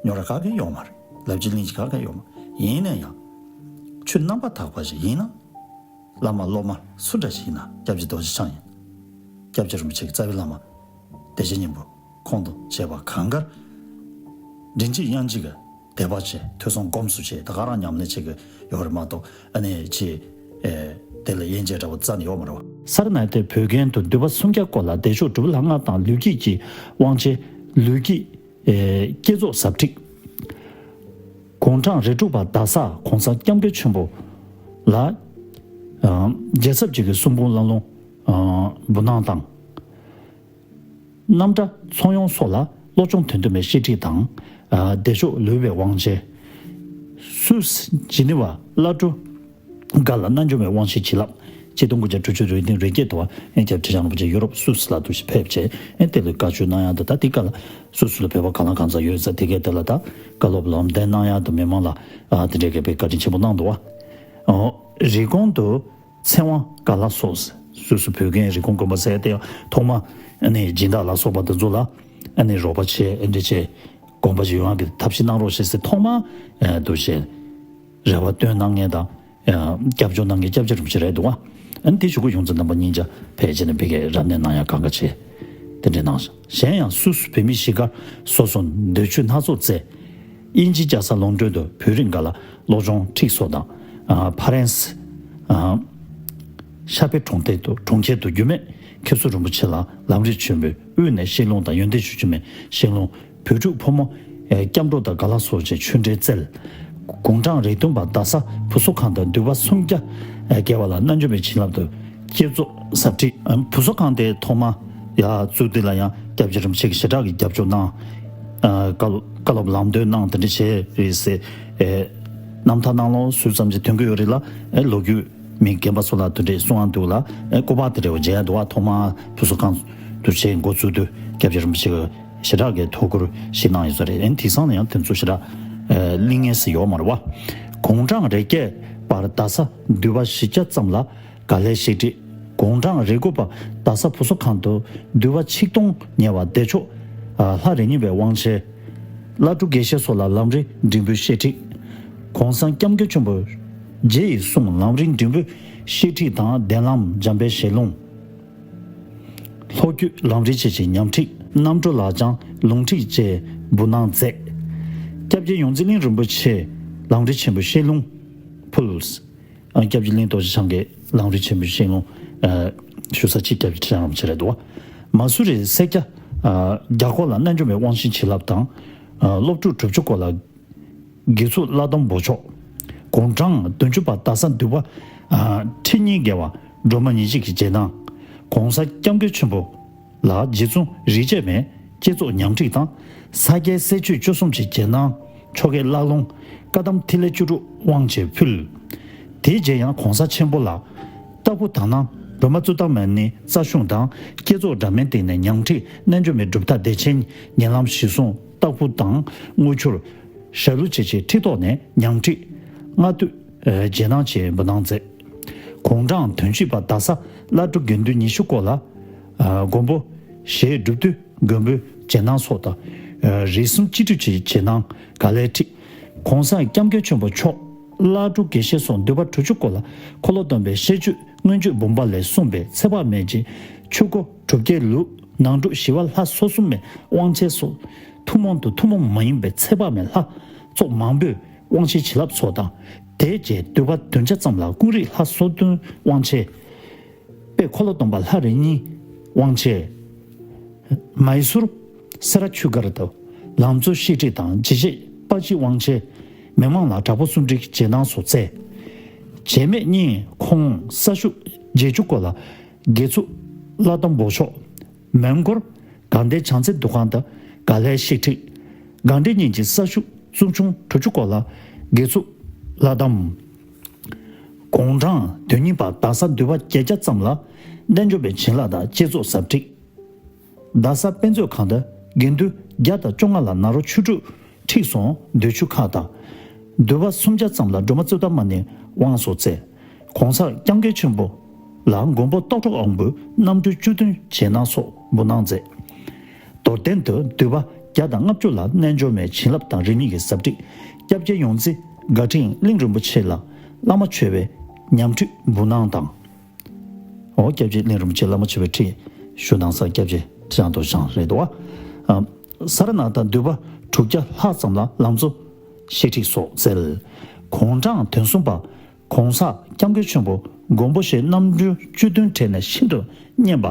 རྙོག་དྲ་ག་གེ་ཡོད་མ་རེད། ལབ་རྗེས་གླེང་རྗེས་ག་གེ་ཡོད་མ་རེད། ཡིན་ན་ཡང་ཆོས་རྣམ་པར་དག་པ་ཞིག་ཡིན་ན། བླ་མ་སློབ་མ་སུ་འདྲ་ཞིག་ཡིན་ན་སྐྱབས་རྗེ་རྡོ་རྗེ་འཆང་ཡིན། སྐྱབས་རྗེ་རིན་པོ་ཆེ་གི་རྩ་བའི་བླ་མ་བདེ་ཆེན་སྙིང་པོ་ཁོང་དང་བཅས་པ་གང་གར་མགྲིན་གཅིག་དབྱངས་གཅིག་གིས་དད་པ་བྱས། ཐོས་བསམ་སྒོམ་གསུམ་བྱས། ད་ག་རང་ཉམས་ལེན་བྱེད་ཀྱི་ཡོད་རེད་མ་གཏོགས་ཨ་ནི་ཅི་ཨེ་དེ་ལ་དབྱེ་འབྱེད་འདྲ་བོ་རྩ་ནས་ཡོད་མ་རེད་བ། ས་ར་ནཱ་ཐའི་བོད་དགོན་དུ་འདུས་པ་སུམ་བརྒྱ་སྐོར་ལ་བདེ་མཆོག་དྲིལ་བུ་ལྷ་ལྔ་དང་ལུས་དཀྱིལ་གྱི་དབང་ཆེན་ལུས་དཀྱིལ་ཨེ་བསྐྱེད་རྫོགས་ཟབ་ཁྲིད། དགུང་གྲངས་རེ་དྲུག་པ་རྡ་ས་གོང་ས་སྐྱབས་མགོན་ཆེན་པོ་ལ་ཨ་རྒྱལ་ཚབ་ཅིག་གི་གསུང་འབུམ་བླ་ལུང་ཨ་འབུལ་གནང་དང་། རྣམ་གྲྭ་ཚོགས་ཡོངས་སོགས་ལ་བློ་སྦྱོང་དོན་དུ་མའི་བཤད་ཁྲིད་དང་། ཨ་བདེ་མཆོག་ལུས་པའི་དབང་ཆེན། སུད་སི་ཇི་ནི་ཝ་བླ་སྤྲུལ་འགའ་ལ་རྣལ་འབྱོར་མའི་དབང་བཞི་བྱིན་རླབས། ཆིག་སྟོང་དགུ་བརྒྱ་དྲུག་ཅུ་རེ་བདུན་རེ་བརྒྱད་དུ་བ་ཨེ་སྐྱབས་རྗེ་འཆང་རིན་པོ་ཆེ་ཡུ་རོབ་སུད་སི་ལ་འདུག་ཞིག་ཕེབས་བྱས་ཨེ་དེ་ལ་བཀའ་ཆོས་གནང་ཡག་འདུག་ད་དེ་ག་ལ་སུད་སི་ལ་བོད་པ་གང་ལ་གང་འཚམ་ཡོད་ས་དེ་གའི་དེ་ལ་ད་བཀའ་སློབ་ལམ་སྟོན་གནང་ཡག་འདུག་མི་མང་ལ་ཨ་དེ་འདྲའི་གི་དཔེ་བཀའ་དྲིན་ཆེན་པོ་གནང་འདུག་བ། ཨོ་རི་ཀོན་དུ། ཚེ་དབང་ཀ་ལ་སོགས་སུད་སི་བོད་ཀྱི་རི་ཀོན་དགོན་པ་ཟེར་ཏེ་ཐོག་མ་ཨ་ནི་སྦྱིན་བདག་ལ་སོགས་པ་དེ་ཚོ་ལ་ཨ་ནི་རོགས་པ་བྱས་ཨ་འདྲ་བྱས་དགོན་པ་ཞིག་ཡོང་ཡག་གི་ཐབས་ཤེས་གནང་རོགས་ཞེས་ཟེར་ཐོག་མ་ཨ་འདུ་བྱས་རེ་བ་བཏོན་གནང་མཁན་དང་ཨ་སྐྱབས་བཅོལ་གནང་མཁན་སྐྱབས་རྗེ་རིན་པོ་ཆེ་རེད་འདུག་བ། ཨ་ནི་དེ་གཞུག་གུ་ཡོངས་འཛིན་རྣམ་པ་གཉིས་ཆ་ཕལ་ཆེར་ནས་ཕ་གིར་རབ་གནས་གནང་ཡག་གང་ག་བྱས་དེ་འདྲ་གནང་ཞིང་། གཞན་ཡང་སུད་སི་བོད་མི་གཞིས་སྒར་སོ་སོར་འདོད་ཆོས་སྣ་ཚོགས་བསྩལ། དབྱིན་ཇི་རྒྱལ་ས་ལོན་ཀྲོན་དུ་བོད་རིགས་འགའ་ལ་སློབ་སྦྱོང་ཁྲིད་སོགས་དང་། ཨ་ཕ་རན་སི་ཨ་ཤ་པེ་གྲོང་རྡལ་དུ་གྲོང་ཁྱེར་དུ་རྒྱུད་སྨད་མཁན་ཟུར་རིན་པོ་ཆེ་ལ་ལམ་རིམ་ཆེན་པོའི་དབུས་ནས་བཤད་ལུང་དང་ཡོན་ཏན་ཆུང་ཆུང་མའི་བཤད་ལུང་། བོད་ཕྲུག་ཕོ་མོ་ཨེ་སྐྱབས་འགྲོ་དང་ག་ལ་སོགས་ཀྱི་ཆོས་འབྲེལ་སྩལ། དགུང་གྲངས་རེ་བདུན་པ་རྡ་ས་བུ་གསོ་ཁང་དུ་འདུས་པ་སུམ་བརྒྱ་ཨེ་བརྒལ་བ་ལ་རྣལ་འབྱོར་མའི་བྱིན་རླབས་དང་བསྐྱེད་རྫོགས་ཟབ་ཁྲིད། ཨ་བུ་གསོ་ཁང་དེ་ཐོག་མ་ཡར་བཙུགས་དུས་ལ་ཡང་སྐྱབས་རྗེ་རིན་པོ་ཆེ་གིས་ཞེ་དྲག་གི་རྒྱབ་སྐྱོར་གནང་། ཨ་བཀའ་སློབ་བཀའ་སློབ་ལམ་སྟོན་གནང་དེ་འདྲ་བྱས་རེད་ཟེར། ཨེ་རྣམ་ཐར་ནང་ལོགས་སུ་ཙམ་ཅིག་ཐོན་གྱི་ཡོད་རེད་ལ། ཨེ་ལོ་རྒྱུས་མི་རྒན་པ་ཚོ་ལ་དེ་འདྲའི་གསུང་ཡག་འདུག་ལ། ཨེ་སྐུ་པར་དེ་འདྲ་བ་མཇལ་ཡག་འདུག་བ། ཐོག་མར་བུ་གསོ་ཁང་དུ་བྱས་འགོ་བཙུགས་དུས་སྐྱབས་རྗེ་རིན་པོ་ཆེ་གིས་ཞེ་དྲག་གི་ཐུགས་ཁུར་ཞིག་གནང་ཡོད་ས་རེད། ཨེ་དེང་སང་ལ་ཡང་དེ་ཚོ་ཞེ་དྲག་ཨེ་གླེང་མཁན་ཞིག་ཡོད་མ་རེད་བ། དགུང་གྲངས་རེ་བརྒྱད་པར་རྡ་ས་འདུས་པ་བཞི་བརྒྱ་ཙམ་ལ་དགའ་ལས་བཤད་ཁྲིད། དགུང་གྲངས་རེ་དགུ་པ་རྡ་ས་བུ་གསོ་ཁང་དུ་འདུས་པ་ཆིག་སྟོང་ཉེ་བ་བདེ་མཆོག་ལྷ་རི་གཉན་པའི་དབང་ཆེན། བླ་སྤྲུལ་དགེ་བཤེས་སོགས་ལ་ལམ་རིམ་འབྲིང་པོའི་བཤད་ཁྲིད། གོང་ས་སྐྱབས་མགོན་ཆེན་པོ་རྗེ་ཡི་གསུང་ལམ་རིམ་འབྲིང་པོའི་བཤད་ཁྲིད་དང་གདན་ལམ་འཇམ་དཔལ་ཞལ་ལུང་། ལྷོ་བརྒྱུད་ལམ་རིམ་བཅས་ཀྱི་ཉམས་ཁྲིད། རྣམ་གྲོལ་ལག་བཅངས་ལུང་ཁྲིད་བཅས་འབུལ་གནང་མཛད། སྐྱབས་རྗེ་ཡོངས་འཛིན་གླིང་རིན་པོ་ཆེ་ལམ་རིམ་ཆེན་པོའི་བཤད་ལུང་ཕུལ། སྐྱབས་རྗེ་གླིང་རྡོ་རྗེ་འཆང་གི་ལམ་རིམ་ཆེན་པོའི་བཤད་ལུང་ཞུ་ས་གཅིག་སྐྱབས་རྗེ་ཁྲི་བྱང་རིན་པོ་ཆེ་རེད་འདུག་མ་སུ་རི་སེར་སྐྱ་རྒྱ་སྐོར་ལ་རྣལ་འབྱོར་མའི་དབང་ཆེན་བྱིན་རླབས་དང་། སློབ་ཕྲུག་དྲུག་ཅུ་སྐོར་ལ་དགེ་ཚུལ་བླ་སྡོམ་འབོགས་ཆོག་དགུང་གྲངས་བདུན་ཅུ་པ་རྡ་ས་འདུས་པ་ཁྲི་གཉན་དགེ་བ་སྒྲོལ་མ་ཉིན་བཞི་གི་རྗེས་གནང་། གོང་ས་སྐྱབས་མགོན་ཆེན་པོ་ལ་རྗེ་བཙུན་རིན་ཆེན་མའི་བསྐྱེད་རྫོགས་ཉམས་ཁྲིད་དང་། ས་སྐྱའི་གསེར་ཆོས་བཅུ་གསུམ་གྱི་རྗེས་གནང་། ཆོ་གའི་བླ་ལུང་། བཀའ་གདམས་ཐིག་ལེ་བཅུ་དྲུག་དབང་ཆེན་ཕུལ། དེའི་རྗེས་ཡང་གོང་ས་ཆེན་པོ་ལ་ལྟ་བུ་དག་སྣང་སྒྲོལ་མ་བཙུན་ཐང་མ་ཎི་རྩ་གཞུང་དང་བསྐྱེད་རྫོགས་འདྲ་མིན་སྟེང་ནས་ཉམས་ཁྲིད་རྣལ་འབྱོར་མའི་གྲུབ་མཐའ་བདེ་ཆེན་ཉེ་ལམ་གཞི་བཟུང་ལྟ་བུ་དང་དངུལ་ཆུར་ཞྭ་ལུ་བྱེད་ཆེད་ཁྲི་ཐོག་ནས་ཉམས་ཁྲིད་སྔ་དུས་རྗེས་གནང་ཆེད་འབུལ་གནང་མཛད། དགུང་གྲངས་དོན་གཅིག་པ་རྡ་ས་བླ་སྤྲུལ་དགེ་འདུན་ཉི་ཤུ་སྐོར་ལ་མགོན་པོ་ཞེས་སྒྲུབ་དུས་མགོན་པོའི་རྗེས་གནང་སོགས་དང་། རིགས་གསུམ་སྤྱི་སྤྲུལ་གྱི་རྗེས་གནང་ག་ལེར་ཁྲིད། གོང་ས་སྐྱབས་མགོན་ཆེན་པོ་མཆོག་བླ་སྤྲུལ་དགེ་བཤེས་སོགས་འདུས་པ་དྲུག་ཅུ་སྐོར་ལ་འཁོར་ལོ་སྡོམ་པའི་བཤད་རྒྱུད་མངོན་བརྗོད་འབུམ་པ་ལས་གསུངས་པའི་ཚེ་དཔག་མེད་ཀྱི་ཆོས་སྒོ་གྲུབ་བརྒྱའི་ལུགས་ནང་དྲུག་ཞི་བ་ལྷ་སོ་གསུམ་མའི་དབང་ཆེན་སོགས་ཐུན་མོང་དུ་ཐུན་མོང་མ་ཡིན་པའི་ཚེ་དཔག་མེད་ལྷ་ཚོགས་མང་པོས་དབང་ཆེན་བྱིན་རླབས་སོགས་དང་། དེ་རྗེས་འདུས་པ་བདུན་བརྒྱ་ཙམ་ལ་ཀུན་རིག་ལྷ་སོ་བདུན་དབང་ཆེན། དཔལ་འཁོར་ལོ་སྡོམ་པ་ལྷ་རི་གཉན་དབང་ཆེན། མའི་སུར་སེ་ར་ཆོས་སྒར་དུ་ལམ་གཙོ་བཤད་ཁྲིད་དང་འཇིགས་བྱེད་དཔའ་བརྗིད་དབང་ཆེན། མི་མང་ལ་དྲག་པོ་གསུམ་སྒྲིལ་རྗེས་གནང་སོགས་མཛད། བྱེད་མེད་གཉིས་ཁོང་ས་ཞུགས་བརྒྱད་ཅུ་སྐོར་ལ་དགེ་ཚུལ་བླ་སྡོམ་འབོགས་ཆོག་མོན་གྷོར་དགའ་ལྡན་བྱང་རྩེ་འདུ་ཁང་དུ་ག་ལེར་བཤད་ཁྲིད། དགའ་ལྡན་གཉིས་ཀྱི་ས་ཞུགས་བཙུན་ཆུང་དྲུག་ཅུ་སྐོར་ལ་དགེ་ཚུལ་བླ་སྡོམ། དགུང་གྲངས་དོན་གཉིས་པ་རྡ་ས་འདུས་པ་བརྒྱད་བརྒྱ་ཙམ་ལ་རྣལ་འབྱོར་པའི་བྱིན་རླབས་དང་བསྐྱེད་རྫོགས་ཟབ་ཁྲིད། རྡ་ས་དཔེ་མཛོད་ཁང་དུ་དགེ་འདུན་བརྒྱ་དང་བཅོ་ལྔ་ལ་ནཱ་རོ་ཆོས་དྲུག་ཁྲིད་སོང་འདོད་ཆུ་ཁ་དང་། འདུས་པ་སུམ་བརྒྱ་ཙམ་ལ་སྒྲོལ་མ་བཙུན་ཐང་མ་ཎི་དབང་སོགས་བསྩལ། གོང་ས་སྐྱབས་མགོན་ཆེན་པོ་ལ་མགོན་པོ་རྟོགས་གྲོལ་དབང་པོའི་རྣམ་སྤྲུལ་བཅུ་བདུན་རྗེས་གནང་སོགས་འབུལ་གནང་མཛད། རྡོར་གདན་དུ་འདུས་པ་བརྒྱ་དང་ལྔ་བཅུ་ལ་རྣལ་འབྱོར་མའི་བྱིན་རླབས་དང་རིམ་གཉིས་ཀྱི་ཟབ་ཁྲིད། སྐྱབས་རྗེ་ཡོངས་འཛིན་དགའ་ཕྲན་གླིང་རིན་པོ་ཆེ་ལ་བླ་མ་མཆོད་པའི་ཉམས་ཁྲིད་འབུལ་གནང་དང་། འོ་སྐྱབས་རྗེ་གླིང་རིན་པོ་ཆེ་བླ་མ་མཆོད་པའི་ཁྲིད་ཞུ་གནང་ས་སྐྱབས་རྗེ་ཁྲི་བྱང་རྡོ་རྗེ་འཆང་རེད་འདུག་བ། ས་ར་ནང་དང་འདུས་པ་དྲུག་བརྒྱ་ལྷག་ཙམ་ལ་ལམ་གཙོ་བཤད་ཁྲིད་སོགས་བསྩལ། གུང་གྲངས་དོན་གསུམ་པ། གོང་ས་སྐྱབས་མགོན་ཆེན་པོ་མགོན་པོ་ཞེས་རྣམ་འཕྲུལ་བཅུ་བདུན་གྲས་ནས་ཤིན་ཏུ་སྙན་པ།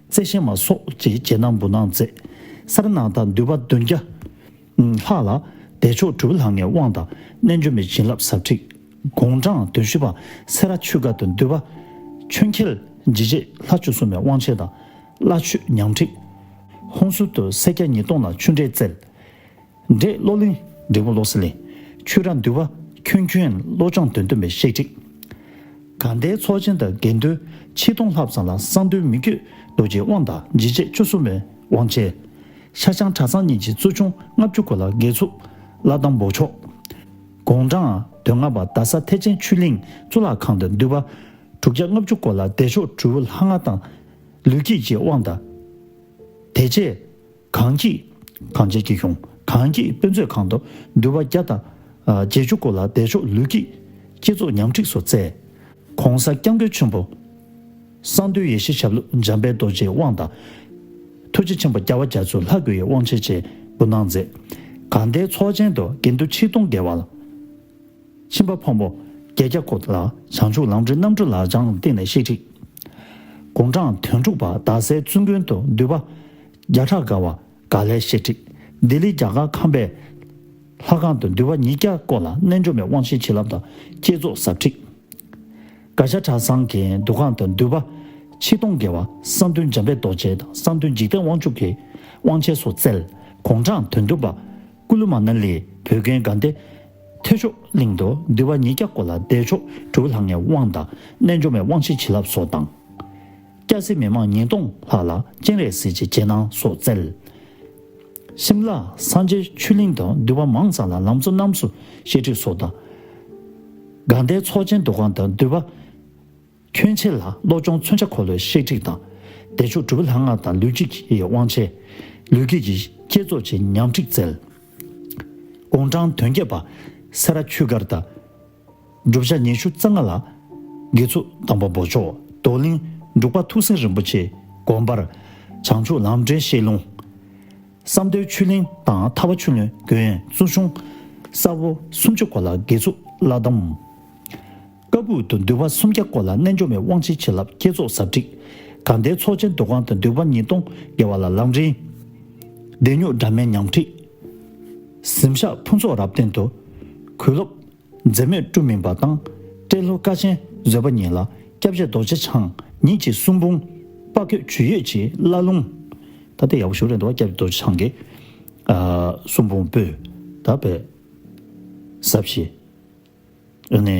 རྩེ་ཤེས་མ་སོགས་ཀྱི་རྗེས་གནང་འབུལ་གནང་མཛད། ས་ར་ནང་དང་འདུས་པ་བདུན་བརྒྱ་ལྷག་ལ་བདེ་མཆོག་གྲུབ་པའི་ལྷ་ལྔའི་དབང་དང་རྣལ་འབྱོར་མའི་བྱིན་རླབས་ཟབ་ཁྲིད། གུང་གྲངས་དོན་བཞི་པ་སེ་ར་ཆོས་སྒར་དུ་འདུས་པ་ཆོས་འཁྱིལ་འཇིགས་བྱེད་ལྷ་བཅུ་གསུམ་མའི་དབང་ཆེན་དང་བླ་མཆོད་ཉམས་ཁྲིད། ཧོན་སུར་དུ་སེར་སྐྱ་ཉིས་སྟོང་ལ་ཆོས་འབྲེལ་བསྩལ། འབྲས་བློ་གླིང་འབྲས་བུ་བློ་གསལ་གླིང་། ཆོས་ར་འདུས་པ་ཁྱོན་ཁྱོན་བློ་སྦྱོང་དོན་སྟོན་པའི་བཤད་ཁྲིད། དགའ་ལྡན་ཚོགས་ཆེན་དུ་དགེ་འདུན་ཆིག་སྟོང་ལྷག་ཙམ་ལ་གསང་འདུས་མི་བསྐྱོད་རྡོ་རྗེའི་དབང་དང་འཇིགས་བྱེད་བཅུ་གསུམ་པའི་དབང་ཆེན། ཤ་ཆང་གྲྭ་ཚང་གཉིས་ཀྱི་གཙོ་ཆུང་ལྔ་བཅུ་སྐོར་ལ་དགེ་ཚུལ་བླ་སྡོམ་འབོགས་ཆོག་གུང་གྲངས་དོན་ལྔ་པ་རྡ་ས་ཐེག་ཆེན་ཆོས་གླིང་གཙུག་ལག་ཁང་དུ་འདུས་པ་དྲུག་བརྒྱ་ལྔ་བཅུ་སྐོར་ལ་བདེ་མཆོག་གྲུབ་པའི་ལྷ་ལྔ་དང་ལུས་དཀྱིལ་གྱི་དབང་དང་། དེ་རྗེས། གངས་སྐྱིད། གངས་ཅན་གྱི་གཞུང་གངས་སྐྱིད་དཔེ་མཛོད་ཁང་དུ་འདུས་པ་བརྒྱ་དང་བརྒྱད་ཅུ་སྐོར་ལ་བདེ་མཆོག་ལུས་དཀྱིལ་བསྐྱེད་རྫོགས་ཉམས་ཁྲིད་སོགས་བསྩལ། གོང་ས་སྐྱབས་མགོན་ཆེན་པོ་གསང་འདུས་ཡེ་ཤེས་ཞབས་ལུགས་འཇམ་དཔལ་རྡོ་རྗེའི་དབང་དང་། ཐུགས་རྗེ་ཆེན་པོ་རྒྱལ་བ་རྒྱ་མཚོའི་ལྷ་སྐུ་ཡི་དབང་ཆེན་བཅས་འབུལ་གནང་མཛད། དགའ་ལྡན་ཚོགས་ཆེན་དུ་དགེ་འདུན་ཆིག་སྟོང་བརྒལ་བ་ལ། ཁྱིམ་པ་ཕོ་མོ་བརྒྱད་བརྒྱ་སྐོར་ལ་བྱང་ཆུབ་ལམ་རིམ་རྣམ་གྲོལ་ལག་བཅངས་སྟེང་ནས་བཤད་ཁྲིད། དགུང་གྲངས་དོན་དྲུག་པ་རྡ་སའི་བཙུན་དགོན་དུ་འདུས་པ་བརྒྱ་ཕྲག་དགའ་བ་ག་ལེར་བཤད་ཁྲིད། ལྡི་ལི་རྒྱ་གར་ཁམས་པའི་ལྷ་ཁང་དུ་འདུས་པ་ཉིས་བརྒྱ་སྐོར་ལ་རྣལ་འབྱོར་མའི་དབང་ཆེན་བྱིན་རླབས་དང་བསྐྱེད་རྫོགས་ཟབ་ཁྲིད། དགའ་ཤ་གྲྭ་ཚང་གི་འདུ་ཁང་དུ་འདུས་པ་ཆིག་སྟོང་བརྒལ་བ་གསང་འདུས་འཇམ་དཔལ་རྡོ་རྗེ་དང་གསང་འདུས་འཇིག་རྟེན་དབང་ཕྱུག་གི་དབང་ཆེན་སོགས་བསྩལ། དགུང་གྲངས་དོན་བདུན་པ། ཀུ་ལུ་མ་ན་ལི་བོད་དགོན་དགའ་ལྡན་ཐེག་མཆོག་གླིང་དུ་འདུས་པ་ཉིས་བརྒྱ་སྐོར་ལ་བདེ་མཆོག་གྲུབ་པའི་ལྷ་ལྔའི་དབང་དང་རྣལ་འབྱོར་མའི་དབང་ཆེན་བྱིན་རླབས་སོགས་དང་། སྐྱ་སེར་མི་མང་ཉིས་སྟོང་ལྷག་ལ་སྤྱན་རས་གཟིགས་ཀྱི་རྗེས་གནང་སོགས་བསྩལ། ཤིམ་ལ་སངས་རྒྱས་ཆོས་གླིང་དུ་འདུས་པ་མང་ཙམ་ལ་ལམ་གཙོ་རྣམས་སུ་བཤད་ཁྲིད་སོགས་དང་། དགའ་ལྡན་ཚོགས་ཆེན་འདུ་ཁང་དང་འདུས་པ་ཁྱོན་ཆེ་ལ་བློ་སྦྱོང་མཚོན་ཆ་འཁོར་ལོའི་བཤད་ཁྲིད་དང་། བདེ་མཆོག་གྲུབ་པའི་ལྷ་སྔགས་དང་ལུས་དཀྱིལ་གྱི་དབང་ཆེན། ལུས་དཀྱིལ་གྱི་བསྐྱེད་རྫོགས་ཀྱི་ཉམས་ཁྲིད་སྩལ། དགུང་གྲངས་དོན་བརྒྱད་པ་སེ་ར་ཆོས་སྒར་དང་། བསྒྲུབ་བྱ་ཉི་ཤུ་རྩ་ལྔ་ལ་དགེ་ཚུལ་དམ་པ་འབོགས་ཆོག་རྡོར་གླིང་འབྲུག་པ་ཐུགས་སེང་རིན་པོ་ཆེ་དགོན་པར་བྱང་ཆུབ་ལམ་འབྲས་བཤད་ལུང་། བསམ་གཏན་ཆོས་གླིང་དང་ཐར་པ་ཆོས་གླིང་དགོན་གཙོ་གཞུང་ས་ཕོ་སུམ་ཅུ་སྐོར་ལ་དགེ་ཚུལ་བླ་དམ། ཀ་སྦུག་ཏུ་འདུས་པ་སུམ་བརྒྱ་སྐོར་ལ་རྣལ་འབྱོར་མའི་དབང་ཆེན་བྱིན་རླབས་བསྐྱེད་རྫོགས་ཟབ་ཁྲིད། དགའ་ལྡན་ཚོགས་ཆེན་འདུ་ཁང་དུ་འདུས་པ་ཉིས་སྟོང་བརྒལ་བ་ལ་ལམ་རིམ། བདེ་མཆོག་སྒྲ་མེད་ཉམས་ཁྲིད། གཟིམ་ཤག་ཕུན་ཚོགས་རབ་བརྟན་དུ་གུས་སློབ་མཛད་མེད་སྤྲུལ་མིན་པ་དང་། སྤྲེལ་ལོ་དཀའ་ཆེན་བཟོད་པ་ཉིད་ལ་སྐྱབས་རྗེ་རྡོ་རྗེ་འཆང་ཉིད་ཀྱི་གསུང་འབུམ་དཔལ་བཀོད་ཇུས་ཡོད་ཀྱི་བླ་ལུང་། ད་ལྟ་ཡག་པོ་ཞིག་རེད་འདུག་སྐྱབས་རྗེ་རྡོ་རྗེ་འཆང་གི་གསུང་འབུམ་པོད་ད་དཔེ་ཟབ་ཞིང་ཨ་ནི་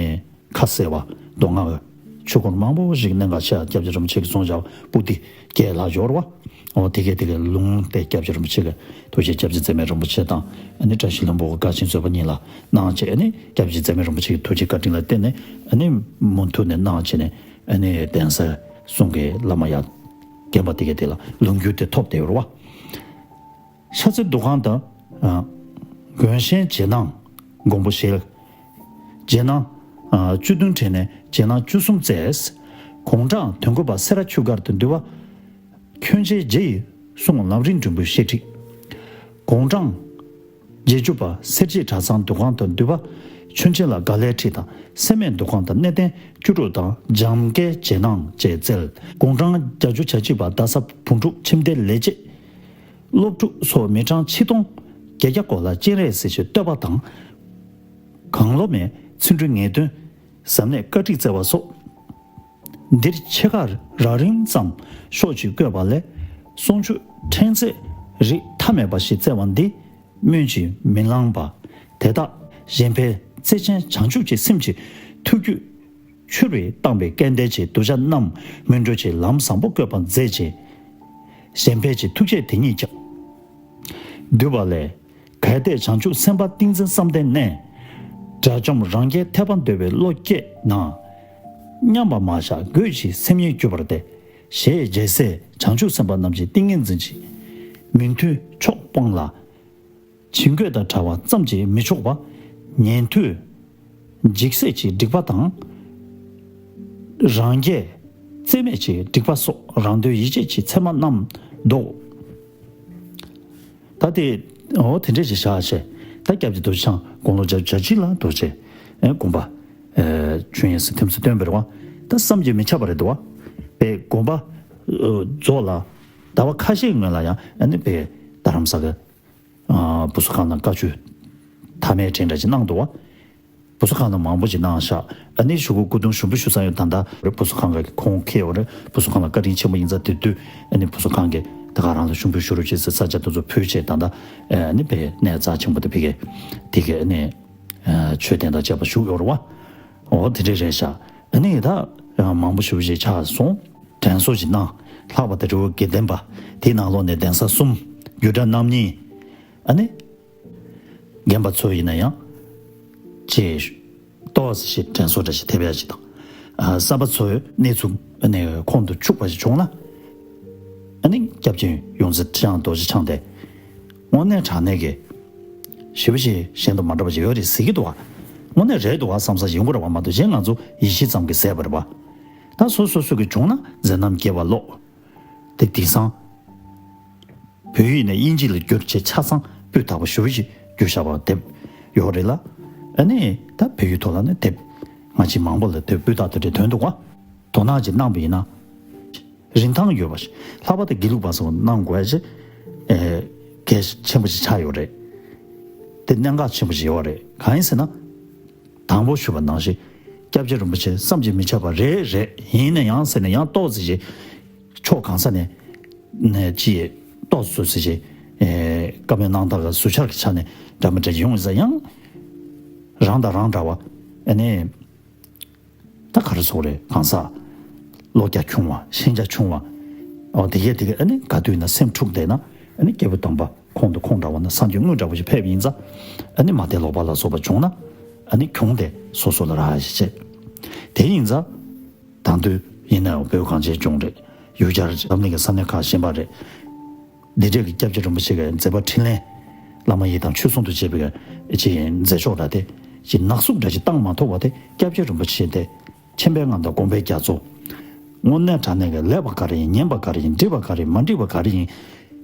ཁ་གསལ་བ་མདོ་སྔགས་ཆོས་སྐོར་མང་པོ་ཞིག་གནད་འགག་ཆེ་བ་སྐྱབས་རྗེ་རིན་པོ་ཆེ་གིས་གསུངས་བཞག་པ་པོ་ཏི་རྒྱལ་ལ་ཡོད་རེད་བ། འོ་དེ་གས་དེ་གས་ལུང་དེ་སྐྱབས་རྗེ་རིན་པོ་ཆེ་གིས་ཐུགས་རྗེ་སྐྱབས་རྗེ་འཛད་མེད་རིན་པོ་ཆེ་དང་ཨ་ནི་བཀྲ་ཤིས་ལྷུན་པོ་གི་དཀའ་ཆེན་བཟོད་པ་ཉིད་ལ་གནང་བྱས། ཨ་ནི་སྐྱབས་རྗེ་འཛད་མེད་རིན་པོ་ཆེ་གི་ཐུགས་རྗེ་བཀའ་དྲིན་ལ་བརྟེན་ནས་ཨ་ནི་མུ་མཐུད་ནས་གནང་བྱས་ནས་ཨ་ནི་གདན་ས་གསུང་གི་བླ་མ་ཡ་རྒན་པ་དེ་གས་དེ་ལ་ལུང་བསྒྱུར་དེ་ཐོབ་བསྡད་ཡོད་རེད་བ། ཤར་རྩེ་འདུ་ཁང་དང་། ཨ། དགོན་གཤེན་རྗེས་གནང་། མགོན་པོ་ཞལ། རྗེས་གནང་། ཨ། བཅུ་བདུན་དྲན་ནས་རྗེས་གནང་བཅུ་གསུམ་མཛད། དགུང་གྲངས་དོན་དགུ་པ་སེ་ར་ཆོས་སྒར་དུ་འདུས་པ་ཁྱོན་ཆེ་རྗེ་ཡི་གསུང་ལམ་རིམ་འབྲིང་པོའི་བཤད་ཁྲིད། དགུང་གྲངས་བརྒྱད་ཅུ་པ་སེར་བྱེས་གྲྭ་ཚང་འདུ་ཁང་དུ་འདུས་པ་ཆོས་མཆེད་ལ་དགའ་ལྡན་ཁྲིད་དང་སེར་སྨད་འདུ་ཁང་དུ་གནས་བརྟན་བཅུ་དྲུག་དང་འཇམ་བརྒྱད་རྗེས་གནང་བཅས་སྩལ། དགུང་གྲངས་བརྒྱད་ཅུ་གྱ་གཅིག་པ་རྡ་ས་བོད་ཕྲུག་ཁྱིམ་སྡེ་ལས་བྱེད། སློབ་ཕྲུག་སོགས་མི་གྲངས་ཆིག་སྟོང་བརྒྱད་བརྒྱ་སྐོར་ལ་སྤྱན་རས་གཟིགས་ཀྱི་བསྟོད་པ་དང་། གང་བློ་མའི་ཚིག་འབྲུ་ངེས་དོན་ཟབ་གནད་བཀའ་ཁྲིད་སྩལ་བ་སོགས། འདིར་ཕྱེད་ཀ་རགས་རིམ་ཙམ་ཤོག་ཅིག་བཀོད་པ་ལས། གསུང་ཆོས་ཕྲན་ཚེགས་རིགས་མཐའ་མེད་པ་ཞིག་སྩལ་བ་འདི་སྨོས་ཅིང་མི་ལང་པ། དེ་དག་གཞན་ཕན་བརྩེ་ཆེན་བྱང་ཆུབ་ཀྱི་སེམས་ཀྱི་ཐུགས་རྒྱུད་ཕྱུར་བས་བཏང་བའི་སྐལ་ལྡན་གྱི་གདུལ་བྱ་རྣམས་མོས་འགྲོ་གྱི་ལམ་བཟང་པོ་བཀོད་པར་མཛད་ཅིང་། གཞན་ཕན་གྱི་ཐུགས་བསྐྱེད་དེ་ཉིད་ཀྱང་། བསྡུས་པ་ལས། གལ་ཏེ་བྱང་ཆུབ་སེམས་དཔའ་ཏིང་འཛིན་བསམ་གཏན་གནས། དགྲ་བཅོམ་རང་རྒྱལ་ཐེག་པ་འདོད་པའི་བློ་སྐྱེས་ན། མཉམ་པར་མ་བཞག་སྒོས་ཀྱི་སེམས་ཉིད་གྱུར་པ་སྟེ། ཞེས་རྒྱལ་སྲས་བྱང་ཆུབ་སེམས་དཔའ་རྣམས་ཀྱི་ཏིང་ངེ་འཛིན་གྱི་མི་མཐུན་ཕྱོགས་སྤངས་ལ། བྱིང་རྒོད་དང་བྲལ་བ་ཙམ་གྱིས་མི་ཆོག་པ། ཉན་ཐོས་འཇིགས་སྲེད་ཀྱི་སྒྲིབ་པ་དང་། རང་རྒྱལ་རྩེ་མེད་ཀྱི་སྒྲིབ་པ་སོགས་རང་དོན་ཡིད་བྱེད་ཀྱི་མཚན་མ་རྣམས་བཟློག། ད་དེ་འོ་དེ་འདྲས་ཀྱི་བཞག་བྱས། ད་སྐྱབས་རྗེ་རྡོ་རྗེ་འཆང་དགུང་ལོ་བརྒྱད་ཅུ་གྱ་གཅིག་ལ་རྡོ་རྗེ་ཨེ་དགོངས་པ་ཨེ་ཆོས་དབྱིངས་སུ་ཐིམ་སུ་སྟོན་པ་རེད་བ། ད་བསམ་གྱིས་མི་ཁྱབ་པ་རེད་འདུག་བ། པའི་དགོངས་པ་ཨེ་རྫོགས་ལ་ཟླ་བ་ཁ་ཤས་སྔོན་ལ་ཡང་ཨ་ནི་པའི་རྡ་རམ་ས་གི་ཨ་བུ་གསོ་ཁང་ལ་བཀའ་ཆོས་མཐའ་མའི་དྲན་འདྲ་ཅིག་གནང་འདུག་བ། བུ་གསོ་ཁང་ལ་མང་པོ་ཅིག་གནང་ཤག་ཨ་ནི་གཞུག་གུ་སྐུ་གདུང་ཞུགས་འབུལ་ཞུ་ས་ཡོད། ད་ལྟ་བུ་གསོ་ཁང་གི་ཁོང་ཁེ་ཡོད་རེད། བུ་གསོ་ཁང་ལ་བཀའ་དྲིན་ཆེན་པོ་ཡིན་ཙང་། དེ་དུས་ཨ་ནི་བུ་གསོ་ཁང་གི་ད་ག་རང་ལ་ཞུགས་འབུལ་ཞུ་རོགས་བྱེད་ཟེར་ས་ཆ་དེ་ཚོ་ཕུལ་བྱས། ད་ལྟ་ཨ་ནི་པའི་གནས་རྩ་ཆེན་པོ་དེ་ཕ་གི་དེ་གི་ཨ་ནི་ཨ་མཆོད་རྟེན་དང་བཅས་པ་བཞུགས་ཡོད་རེད་བ། འོ་དེ་འདྲས་རེད་ཤག་ཨ་ནི་ད་མང་པོ་ཞེ་པོ་ཅིག་ཆགས་སོང་། དྲན་གསོ་ཅིག་གནང་། ལྷག་པར་དུ་རི་བོ་དགེ་ལྡན་པ་དེའི་ནང་ལོགས་ནས་གདན་ས་གསུམ་རྒྱུད་གྲྭ་རྣམ་གཉིས། ཨ་ནི་རྒན་པ་ཚོ་ཡིན་ན་ཡང་ཅིག་ཏོག་ཙམ་ཞིག་དྲན་གསོ་འདྲ་ཞིག་ཐེབས་ཡ་ཅིག་དང་། ཨ་གསར་པ་ཚོའི་གནས་ཚུལ་ཨ་ནི་ཁོང་དུ་ཆུད་པ་ཞིག་བྱུང་ན། ཨ་ནི་སྐྱབས་རྗེ་ཡོངས་འཛིན་ཁྲི་བྱང་རྡོ་རྗེ་འཆང་དེ་དངོས་གནས་དྲང་གནས་ཀྱི་ཞེ་པོ་ཅིག་གཞན་དང་མ་འདྲ་བ་ཅིག་ཡོད་རེད་ཟེར་གྱི་འདུག་བ། དངོས་གནས་རེད་འདུག་བ་བསམ་ས་ཡོང་གི་རེད་བ། མ་གཏོགས་གཞན་ང་ཚོ་ཡིད་ཆེས་ཙམ་གྱིས་ཟད་པ་རེད་བ། ད་སོ་སོ་སོ་གི་བྱུང་ན་མཛད་རྣམ་རྒྱས་པ་ཀློག་དེ་དེང་སང་བོད་ཡིག་ནས་དབྱིན་ཇི་ལ་བསྒྱུར་བྱས་ཆ་ཚང་སྤུས་དག་པོ་ཞེ་པོ་ཅིག་བསྒྱུར་བཞག་པ་དེབ་ཡོད་རེད་ལ། ཨ་ནི་ད་བོད་ཡིག་ཐོག་ལ་ནི་དེབ་ང་ཅིག་མང་པོ་ལ་དེབ་སྤུས་དག་དེ་འདྲ་ཐོན་འདུག་བ། དོ་སྣང་ཅིག་གནང་བ་ཡིན་ན། རིན་ཐང་ཡོད་པ་ཞིག་ལྷག་པར་དུ་དགེ་ལུགས་པ་ཚོ་གནང་དགོས་ཡ་ཅིག་ཨེ་གལ་ཆེན་པོ་ཞིག་ཆགས་ཡོད་རེད། དེ་གནད་འགག་ཆེན་པོ་ཞིག་ཡོད་རེད། གང་ཡིན་ཟེར་ན། དང་པོ་ཞུས་པ་ནང་བཞིན་སྐྱབས་རྗེ་རིན་པོ་ཆེ་བསམ་གྱིས་མི་ཁྱབ་པ་རེད་རེད། ཡིན་ན་ཡང་ཟེར་ན་ཡང་ཏོག་ཙམ་ཞིག་ཕྱོགས་གང་ས་ནས་ནས་ཅིག་ཏོག་ཙམ་ཙམ་ཞིག་ཨེ་བཀའ་མོལ་གནང་སྟངས་ལ་ཟུར་ཆག་གི་ཆ་ནས་འདྲ་མི་འདྲ་ཅིག་ཡོང་ཡིན་ཙང་། ཡང་རང་དང་རང་འདྲ་བ་ཨ་ནི། ད་ག་རེ་ཟེར་དགོས་རེད། གང་ཟག་བློ་རྒྱ་ཆུང་བ་ཤེས་རྒྱ་ཆུང་བ། འོ་དེ་གས་དེ་གས་ཨ་ནི་ག་དུས་ན་སེམས་འཁྲུགས་བསྡད་ན། ཨ་ནི་སྐྱེས་བུ་དམ་པ་ཁོང་དང་ཁོང་འདྲ་བ་ན་སངས་རྒྱས་དངོས་འདྲ་བ་ཞིག་ཕེབས་ཡིན་ཙང་། ཨ་ནི་མ་བདེ་ལོག་པ་ལ་སོགས་པ་བྱུང་ན། ཨ་ནི་གྱོང་དེ་སོ་སོ་ལ་རག་ཞིག་བྱས། དེ་ཡིན་ཙང་། དང་དུས་ཡིན་ནའང་བོད་གངས་ཅན་ལྗོངས་རེད། ཡུལ་གྱར་འཛམ་གླིང་གི་ས་གནས་ཁག་གཞན་པ་རེད། འདི་འདྲའི་གི་སྐྱབས་རྗེ་རིན་པོ་ཆེ་གི་མཛད་པ་འཕྲིན་ལས། བླ་མ་ཡི་དམ་ཆོས་སྲུང་དུ་བྱས་པའི་གི་ཅིག་མཛད་ཕྱོགས་འདྲ་དེ། ཅིག་ནག་བསུབ་འདྲ་ཅིག་བཏང་མ་ཐུབ་པ་དེ་སྐྱབས་རྗེ་རིན་པོ་ཆེ་དེ། མཁྱེན་པའི་མངའ་བདག་དགོངས་པའི་རྒྱ་མཚོ། དངོས་གནས་དྲང་གནས་ཀྱི་ལེགས་པ་ག་རེ་ཡིན། ངན་པ་ག་རེ་ཡིན། འགྲིག་པ་ག་རེ་ཡིན། མ་འགྲིག་པ་ག་རེ་ཡིན།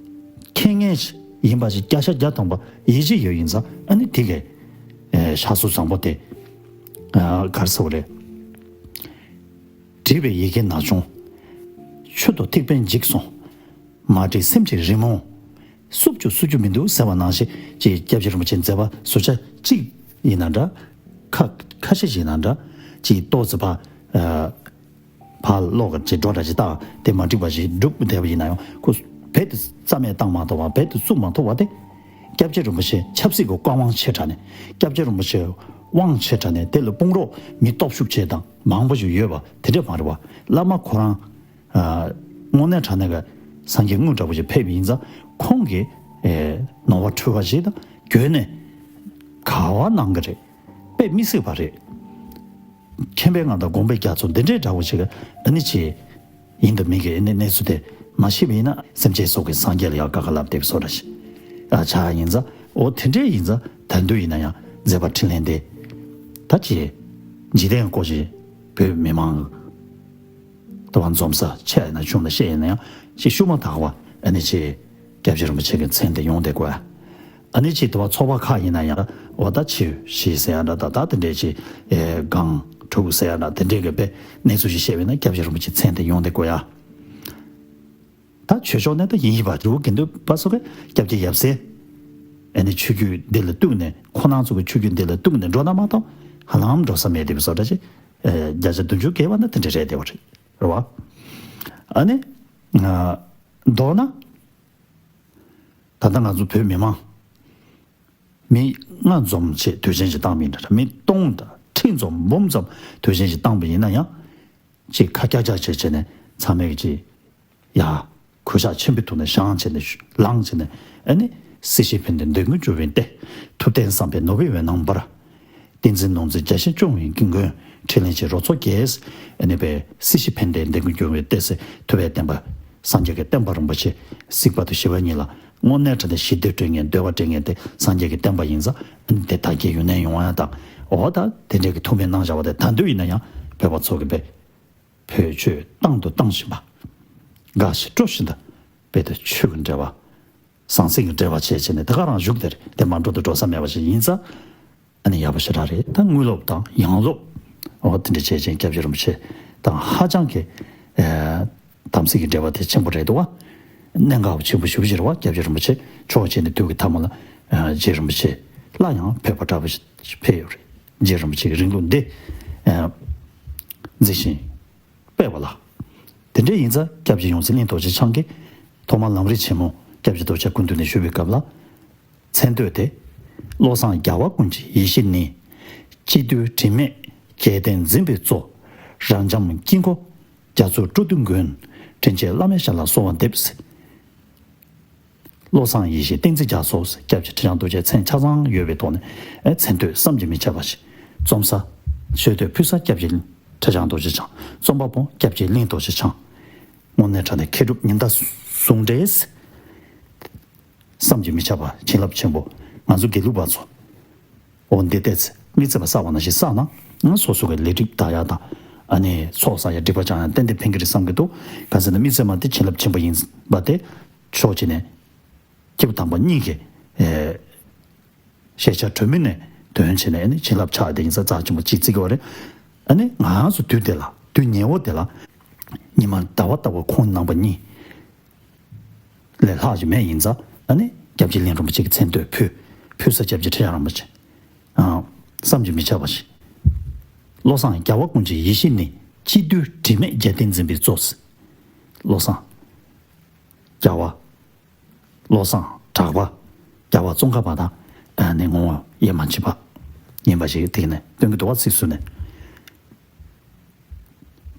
མཁྱེན་མཁན་ཡིན་པ་ཞིག་བརྒྱ་ཆ་བརྒྱ་ཐམ་པ་ཡིད་ཆེས་ཡོད་ཡིན་ཙང་། ཨ་ནི་དེ་གའི་ཤ་ཟུར་བཟང་པོ་དེ། ག་རེ་ཟེར་བ་རེད། བྲིས་པའི་ཡི་གེ་ན་ཆུང་། མཆུ་ཏོ་ཐིགས་པས་འཇིག་སོང་། མ་བྲིས་སེམས་ཀྱི་རི་མོ། བསུབ་རྒྱུ་བསུབ་རྒྱུ་མི་འདུག་ཟེར་བ་ནང་བཞིན་ཅིག་སྐྱབས་རྗེ་རིན་པོ་ཆེའི་མཛད་པ་ཟུར་ཆ་གཅིག་ཡིན་ན་འདྲ། ཁ་ཁ་ཤས་ཤིག་ཡིན་ན་འདྲ། ཅིག་ཏོག་ཙམ་ཕར་ཕར་ལོག་གི་ཅིག་འགྲོ་འདྲ་ཅིག་བཏང་དེ་མ་འགྲིག་པ་ཞིག་སྒྲུབ་བསྡད་པ་ཡིན་ན་ཡང་ཁོ་བེད་དུ་རྩ་མེད་བཏང་མ་ཐུབ་པ། བེད་དུ་བཙུགས་མ་ཐུབ་པ་དེ། སྐྱབས་རྗེ་རིན་པོ་ཆེ་ཆབ་སྲིད་ཀྱི་བཀའ་དབང་ཆེ་དྲགས་ནས། སྐྱབས་རྗེ་རིན་པོ་ཆེ་དབང་ཆེ་དྲགས་ནས་དེ་ལ་དཔུང་རོགས་མི་སྟོབས་ཤུགས་ཆེ་དང་མང་པོ་ཞིག་ཡོད་པ་དེ་འདྲ་མ་རེད་པ། བླ་མ་ཁོ་རང་། དངོས་གནས་དྲང་གནས་ཀྱི་སངས་རྒྱས་དངོས་འདྲ་པོ་ཞིག་ཕེབས་པ་ཡིན་ཙང་། ཁོང་གིས་ནོར་བ་འཁྲུལ་བ་ཞིག་དང་བརྒྱུད་ནས་ག་བ་གནང་གི་རེད། དཔེ་མི་སྲིད་པ་རེད། མཁྱེན་པའི་མངའ་བདག་དགོངས་པའི་རྒྱ་མཚོ་འདི་འདྲའི་འདྲ་བོ་ཞིག་ཨ་ནི་ཅིག་ཡིན་དང་མིན་གྱི་ཨ་ནི་གནས་ཚུལ་དེ་མ་ཤེས་པ་ཡིན་ན། སེམས་ཅན་སོགས་ཀྱི་སངས་རྒྱས་ལ་ཡང་དགའ་དགའ་ལབ་བསྡད་པའི་བཟོ་འདྲ་ཞིག་ཨ་ཆགས་ཡིན་ཙང་། འོ་དེ་འདྲའི་ཡིན་ཙང་། ད་དུང་ཡིན་ན་ཡང་མཛད་པ་འཕྲིན་ལས་འདི་ད་ཅིག་འཇིག་རྟེན་སྐོར་ཞིག་བོད་མི་མང་། ལྟ་བ་འཛོམས་ས་ཆ་ཡིན་ན་ཆུང་ན་ཤེས་ཡིན་ན་ཡང་ཅིག་ཤུགས་མ་དག་པ་ཨ་ནི་ཅིག་སྐྱབས་རྗེ་རིན་པོ་ཆེ་གི་མཚན་དེ་ཡོང་བསྡད་དགོས། ཨ་ནི་ཅིག་ལྟ་བ་ཚོགས་པ་ཁག་ཡིན་ན་ཡང་འོ་ད་ཆེ་བཞི་ཟེར་ཡ་འདྲ། ད་ད་དེ་འདྲས་ཅིག་ཨེ་སྒང་དྲུག་ཟེར་ཡ་འདྲ། དེ་འདྲས་ཀྱི་དཔེ་གནས་ཚུལ་ཞིག་བཤད་པ་ཡིན་ན་སྐྱབས་རྗེ་རིན་པོ་ཆེ་མཚན་དེ་ཡོང་བསྡད་དགོས་ཡ། ད་ཆོས་ཕྱོགས་ནས་ད་ཡིན་ཡིན་པ་རི་བོ་དགེ་ལྡན་པ་སོགས་ཀྱི་སྐྱབས་རྗེ་ཡབ་སྲས། ཨ་ནི་ཆོས་བརྒྱུད་འདི་ལ་གཏུགས་ནས། ཁོང་རྣམ་ཚོ་གི་ཆོས་བརྒྱུད་འདི་ལ་གཏུགས་ནས་འགྲོ་ན་མ་གཏོགས་ཧ་ལམ་འགྲོ་ས་མེད་དེ་བཟོ་འདྲ་ཅིག་ཨེ་བརྒྱ་ཆ་བདུན་ཅུ་བརྒལ་བ་ན་དེ་འདྲ་རེད་བསྡད་པ་རེད། རེད་བ། ཨ་ནི། ཨ། མདོར་ན། ད་ལྟ་ང་ཚོ་བོད་མི་མང་མི་ལྔ་འཛོམས་བྱས་དུས་ཆེན་ཞིག་བཏང་བ་ཡིན་འདྲ། མི་སྟོང་དང་ཁྲི་འཛོམས་འབུམ་ཙམ་དུས་ཆེན་ཞིག་བཏང་པ་ཡིན་ན་ཡང་། ཅིག་ཁ་ཀྱག་ཀྱག་བྱས་བྱས་ནས་ཚང་མས་ཀྱི་ཅིག་ཡ། གུས་ཞབས་ཆེན་པོའི་ཐོག་ནས་བཞེངས་བྱས་ནས་ལངས་བྱས་ནས། ཨ་ནི། སྲིད་ཞིའི་ཕན་བདེ་འདོད་དགུའི་འབྱོར་བའི་སྟེང་། ཐུབ་བསྟན་བསམ་པས་ནོར་བུའི་འོད་སྣང་འབར། བསྟན་འཛིན་ནོར་འཛིན་རྒྱ་ཆེན་སྐྱོང་བའི་ཀུན་མགོན། འཕྲིན་ལས་ཆེན་རོལ་ཚོགས་རྒྱས། ཨ་ནི་པའི་སྲིད་ཞིའི་ཕན་བདེ་འདོད་དགུའི་འབྱོར་བའི་སྟེང་ཟེར། ཐུབ་པའི་བསྟན་པ། སངས་རྒྱས་ཀྱི་བསྟན་པ་རིན་པོ་ཆེ་གཟིགས་པ་དང་ཞི་བ་གཉིས་ལ་དངོས་གནས་དྲང་གནས་ཞི་བདེ་སྤྲོད་མཁན་འདོད་པ་སྤྲད་མཁན་དེ་སངས་རྒྱས་ཀྱི་བསྟན་པ་ཡིན་ཙང་། ཨ་ནི་དེ་དར་རྒྱས་ཡུན་གནས་ཡོང་ཡ་དང་། འོ་ད་དེ་འདྲའི་གི་ཐུགས་སྨོན་གནང་བཞག་པ་དེ་ད་དུང་ཡིན་ན་ཡང་བོད་པ་ཚོ་གི་དཔེ། བོད་ཆོས་བཏང་དང་བཏང་བཞིན་པ། དགའ་བཞིན་སྤྲོ་བཞིན་དུ། དཔེ་དེ་ཆོས་ཀྱི་འབྲེལ་བ། ཟང་ཟིང་གི་འབྲེལ་བ་བྱས་བྱས་ནས་དེ་ག་རང་བཞུགས་དེར་དེ་མ་འགྲོ་དུ་འགྲོ་ས་མེད་པ་ཞིག་ཡིན་ཙང་། ཨ་ནི་ཡག་པོ་ཞེ་དྲག་རེད། ད་དངོས་སློབ་དང་ཡང་སློབ། འོ་དེ་འདྲ་བྱས་བྱས་སྐྱབས་རྗེ་རིན་པོ་ཆེ་དང་ཧ་ཅང་གི། ཨེ། དམ་ཚིག་གི་འབྲེལ་བ་དེ་ཆེན་པོ་རེད་འདུག་བ། གནད་འགག་ཆེན་པོ་ཞེ་པོ་ཅིག་རེད་བ། སྐྱབས་རྗེ་རིན་པོ་ཆེ་ཕྱོགས་གཅིག་ནས་དུས་ཀྱི་ཐ་མ་ལ། ཨེ། རྗེ་རིན་པོ་ཆེ་སླར་ཡང་ཕེབས་པ་འདྲ་པོ་ཞིག་ཕེབས་ཡོད་རེད། རྗེ་རིན་པོ་ཆེ་གི་རིང་ལུགས་འདི། ཨེ། འཛིན་ཞིང་སྤེལ་བ་ལ། དེ་འདྲ་ཡིན་ཙང་སྐྱབས་རྗེ་ཡོངས་འཛིན་གླིང་རྡོ་རྗེ་འཆང་གིས་ཐོག་མར་ལམ་རིམ་ཆེན་མོ་སྐྱབས་རྗེ་རྡོ་རྗེ་སྐུ་མདུན་ནས་ཞུས་པའི་སྐབས་ལ། མཚན་བསྟོད་དེ། བློ་བཟང་རྒྱལ་བ་ཀུན་གྱི་ཡེ་ཤེས་ནི། སྤྱི་འདུས་དྲི་མེད་རྒྱལ་བསྟན་འཛིན་པའི་གཙོ། རབ་འབྱམས་དཀྱིལ་འཁོར་རྒྱ་མཚོའི་སྤྲོ་བསྡུའི་མགོན། དྲིན་ཅན་བླ་མའི་ཞབས་ལ་གསོལ་བ་འདེབས། བློ་བཟང་ཡེ་ཤེས་བསྟན་འཛིན་རྒྱ་མཚོ། སྐྱབས་རྗེ་ཁྲི་བྱང་རྡོ་རྗེ་མཚན་ཆ་ཚང་ཡོད་པའི་ཐོག་ནས། ཨེ། མཚན་བསྟོད་བསམ་གྱིས་མི་ཁྱབ་པ་ཞིག་རྩོམ་ས། མཆོད་བསྟོད་ཕུལ་ས་སྐྱབས་རྗེ་ཁྲི་བྱང་རྡོ་རྗེ་འཆང་། རྩོམ་པ་པོ་སྐྱབས་རྗེ་གླིང་རྡོ་རྗེ་འཆང་། དངོས་གནས་དྲང་གནས་མཁས་གྲུབ་ཉི་ཟླ་ཟུང་འབྲེལ། བསམ་གྱིས་མི་ཁྱབ་པ་བྱིན་རླབས་ཆེན་པོ། ང་ཚོ་དགེ་ལུགས་པ་ཚོ། འོ་འདི་ལྟས་ཚེ་དམིགས་བརྩེ་མ་བསགས་པ་ནང་བཞིན་བསགས་ན། ང་སོ་སོ་གི་ལས་སྒྲིབ་དག་ཡ་དང་། ཨ་ནི་ཚོགས་བསགས་ཡ་སྒྲིབ་པ་སྦྱང་ཡ་ཏན་ཏན་ཕན་གྱི་རེད་བསམ་གྱི་འདུག་གང་ཟེར་ན་དམིགས་བརྩེ་མ་དེ་བྱིན་རླབས་ཆེན་པོ་ཡིན་པ་དེ། ཕྱོགས་གཅིག་ནས་སྐྱེས་བུ་དམ་པ་གཉིས་ཀྱི། ཨེ། ཤེས་བྱ་གྲོས་མོལ་ནས་འདོན་བྱས་ནས། ཨ་ནི་བྱིན་རླབས་ཆགས་དེ་ཡིན་ཙང་རྩ་ཆེན་པོ་གཅིག་བརྩི་གི་བ་རེད། ཨ་ནི་ང་རང་ཚོ་དུས་དེ་ལ། དུས་ཉེ་བོ་དེ་ལ། ཉི་མ་ཟླ་བ་ལྟ་བུ་ཁོང་རྣམ་པ་གཉིས་ལས་ལྷག་ཅིག་མེད་ཡིན་ཙང་། ཨ་ནི་སྐྱབས་རྗེ་གླིང་རིན་པོ་ཆེ་གི་མཚན་བསྟོད་ཕུལ། ཕུལ་ས་སྐྱབས་རྗེ་ཁྲི་བྱང་རིན་པོ་ཆེ། ཨ། བསམ་གྱིས་མི་ཁྱབ་པ་ཞིག་བློ་བཟང་རྒྱལ་བ་ཀུན་གྱི་ཡེ་ཤེས་ནི། སྤྱི་འདུས་དྲི་མེད་རྒྱལ་བསྟན་འཛིན་པའི་གཙོ། བློ་བཟང་། རྒྱལ་བ། བློ་བཟང་གྲགས་པ། རྒྱལ་བ་ཙོང་ཁ་པ་དང་། ཨ་ནི་ངོ་བོ་དབྱེར་མ་མཆིས་པ་ཡིན་པ་ཞིག་དེ་ནས་སྟོན་གྱི་འདུག་བ། ཚིགས་སུ་ནས།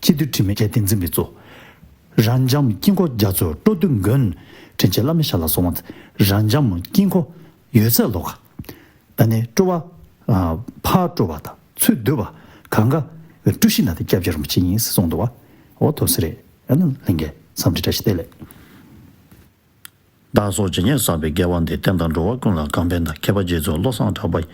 སྤྱི་འདུས་དྲི་མེད་རྒྱལ་བསྟན་འཛིན་པའི་གཙོ། རབ་འབྱམས་དཀྱིལ་འཁོར་རྒྱ་མཚོའི་སྤྲོ་བསྡུའི་མགོན། དྲིན་ཅན་བླ་མའི་ཞབས་ལ་གསོལ་བ། རབ་འབྱམས་དཀྱིལ་འཁོར་ཡོད་ཚད་ལོ་ག་ཨ་ནི་སྤྲོ་བ། ཕར་སྤྲོ་བ་དང་ཚུར་བསྡུ་བ། གང་ག་སྤྲོ་གཞི་ན་དེ་སྐྱབས་རྗེ་རིན་པོ་ཆེ་ཡིན་ཟེར་གསུངས་འདུག་བ། འོ་ཐུགས་སྲས་རེད། ཨ་ནི་ལྷན་རྒྱས་འཚམས་འདྲི་བཀྲ་ཤིས་བདེ་ལེགས། བདག་སོགས་ཇི་སྙེད་བསགས་པའི་དགེ་བ་འདིས། བསྟན་དང་འགྲོ་བ་ཀུན་ལ་གང་ཕན་དང་། མཁས་པ་རྗེ་བཙུན་བློ་བཟང་གྲགས་པ་ཡི།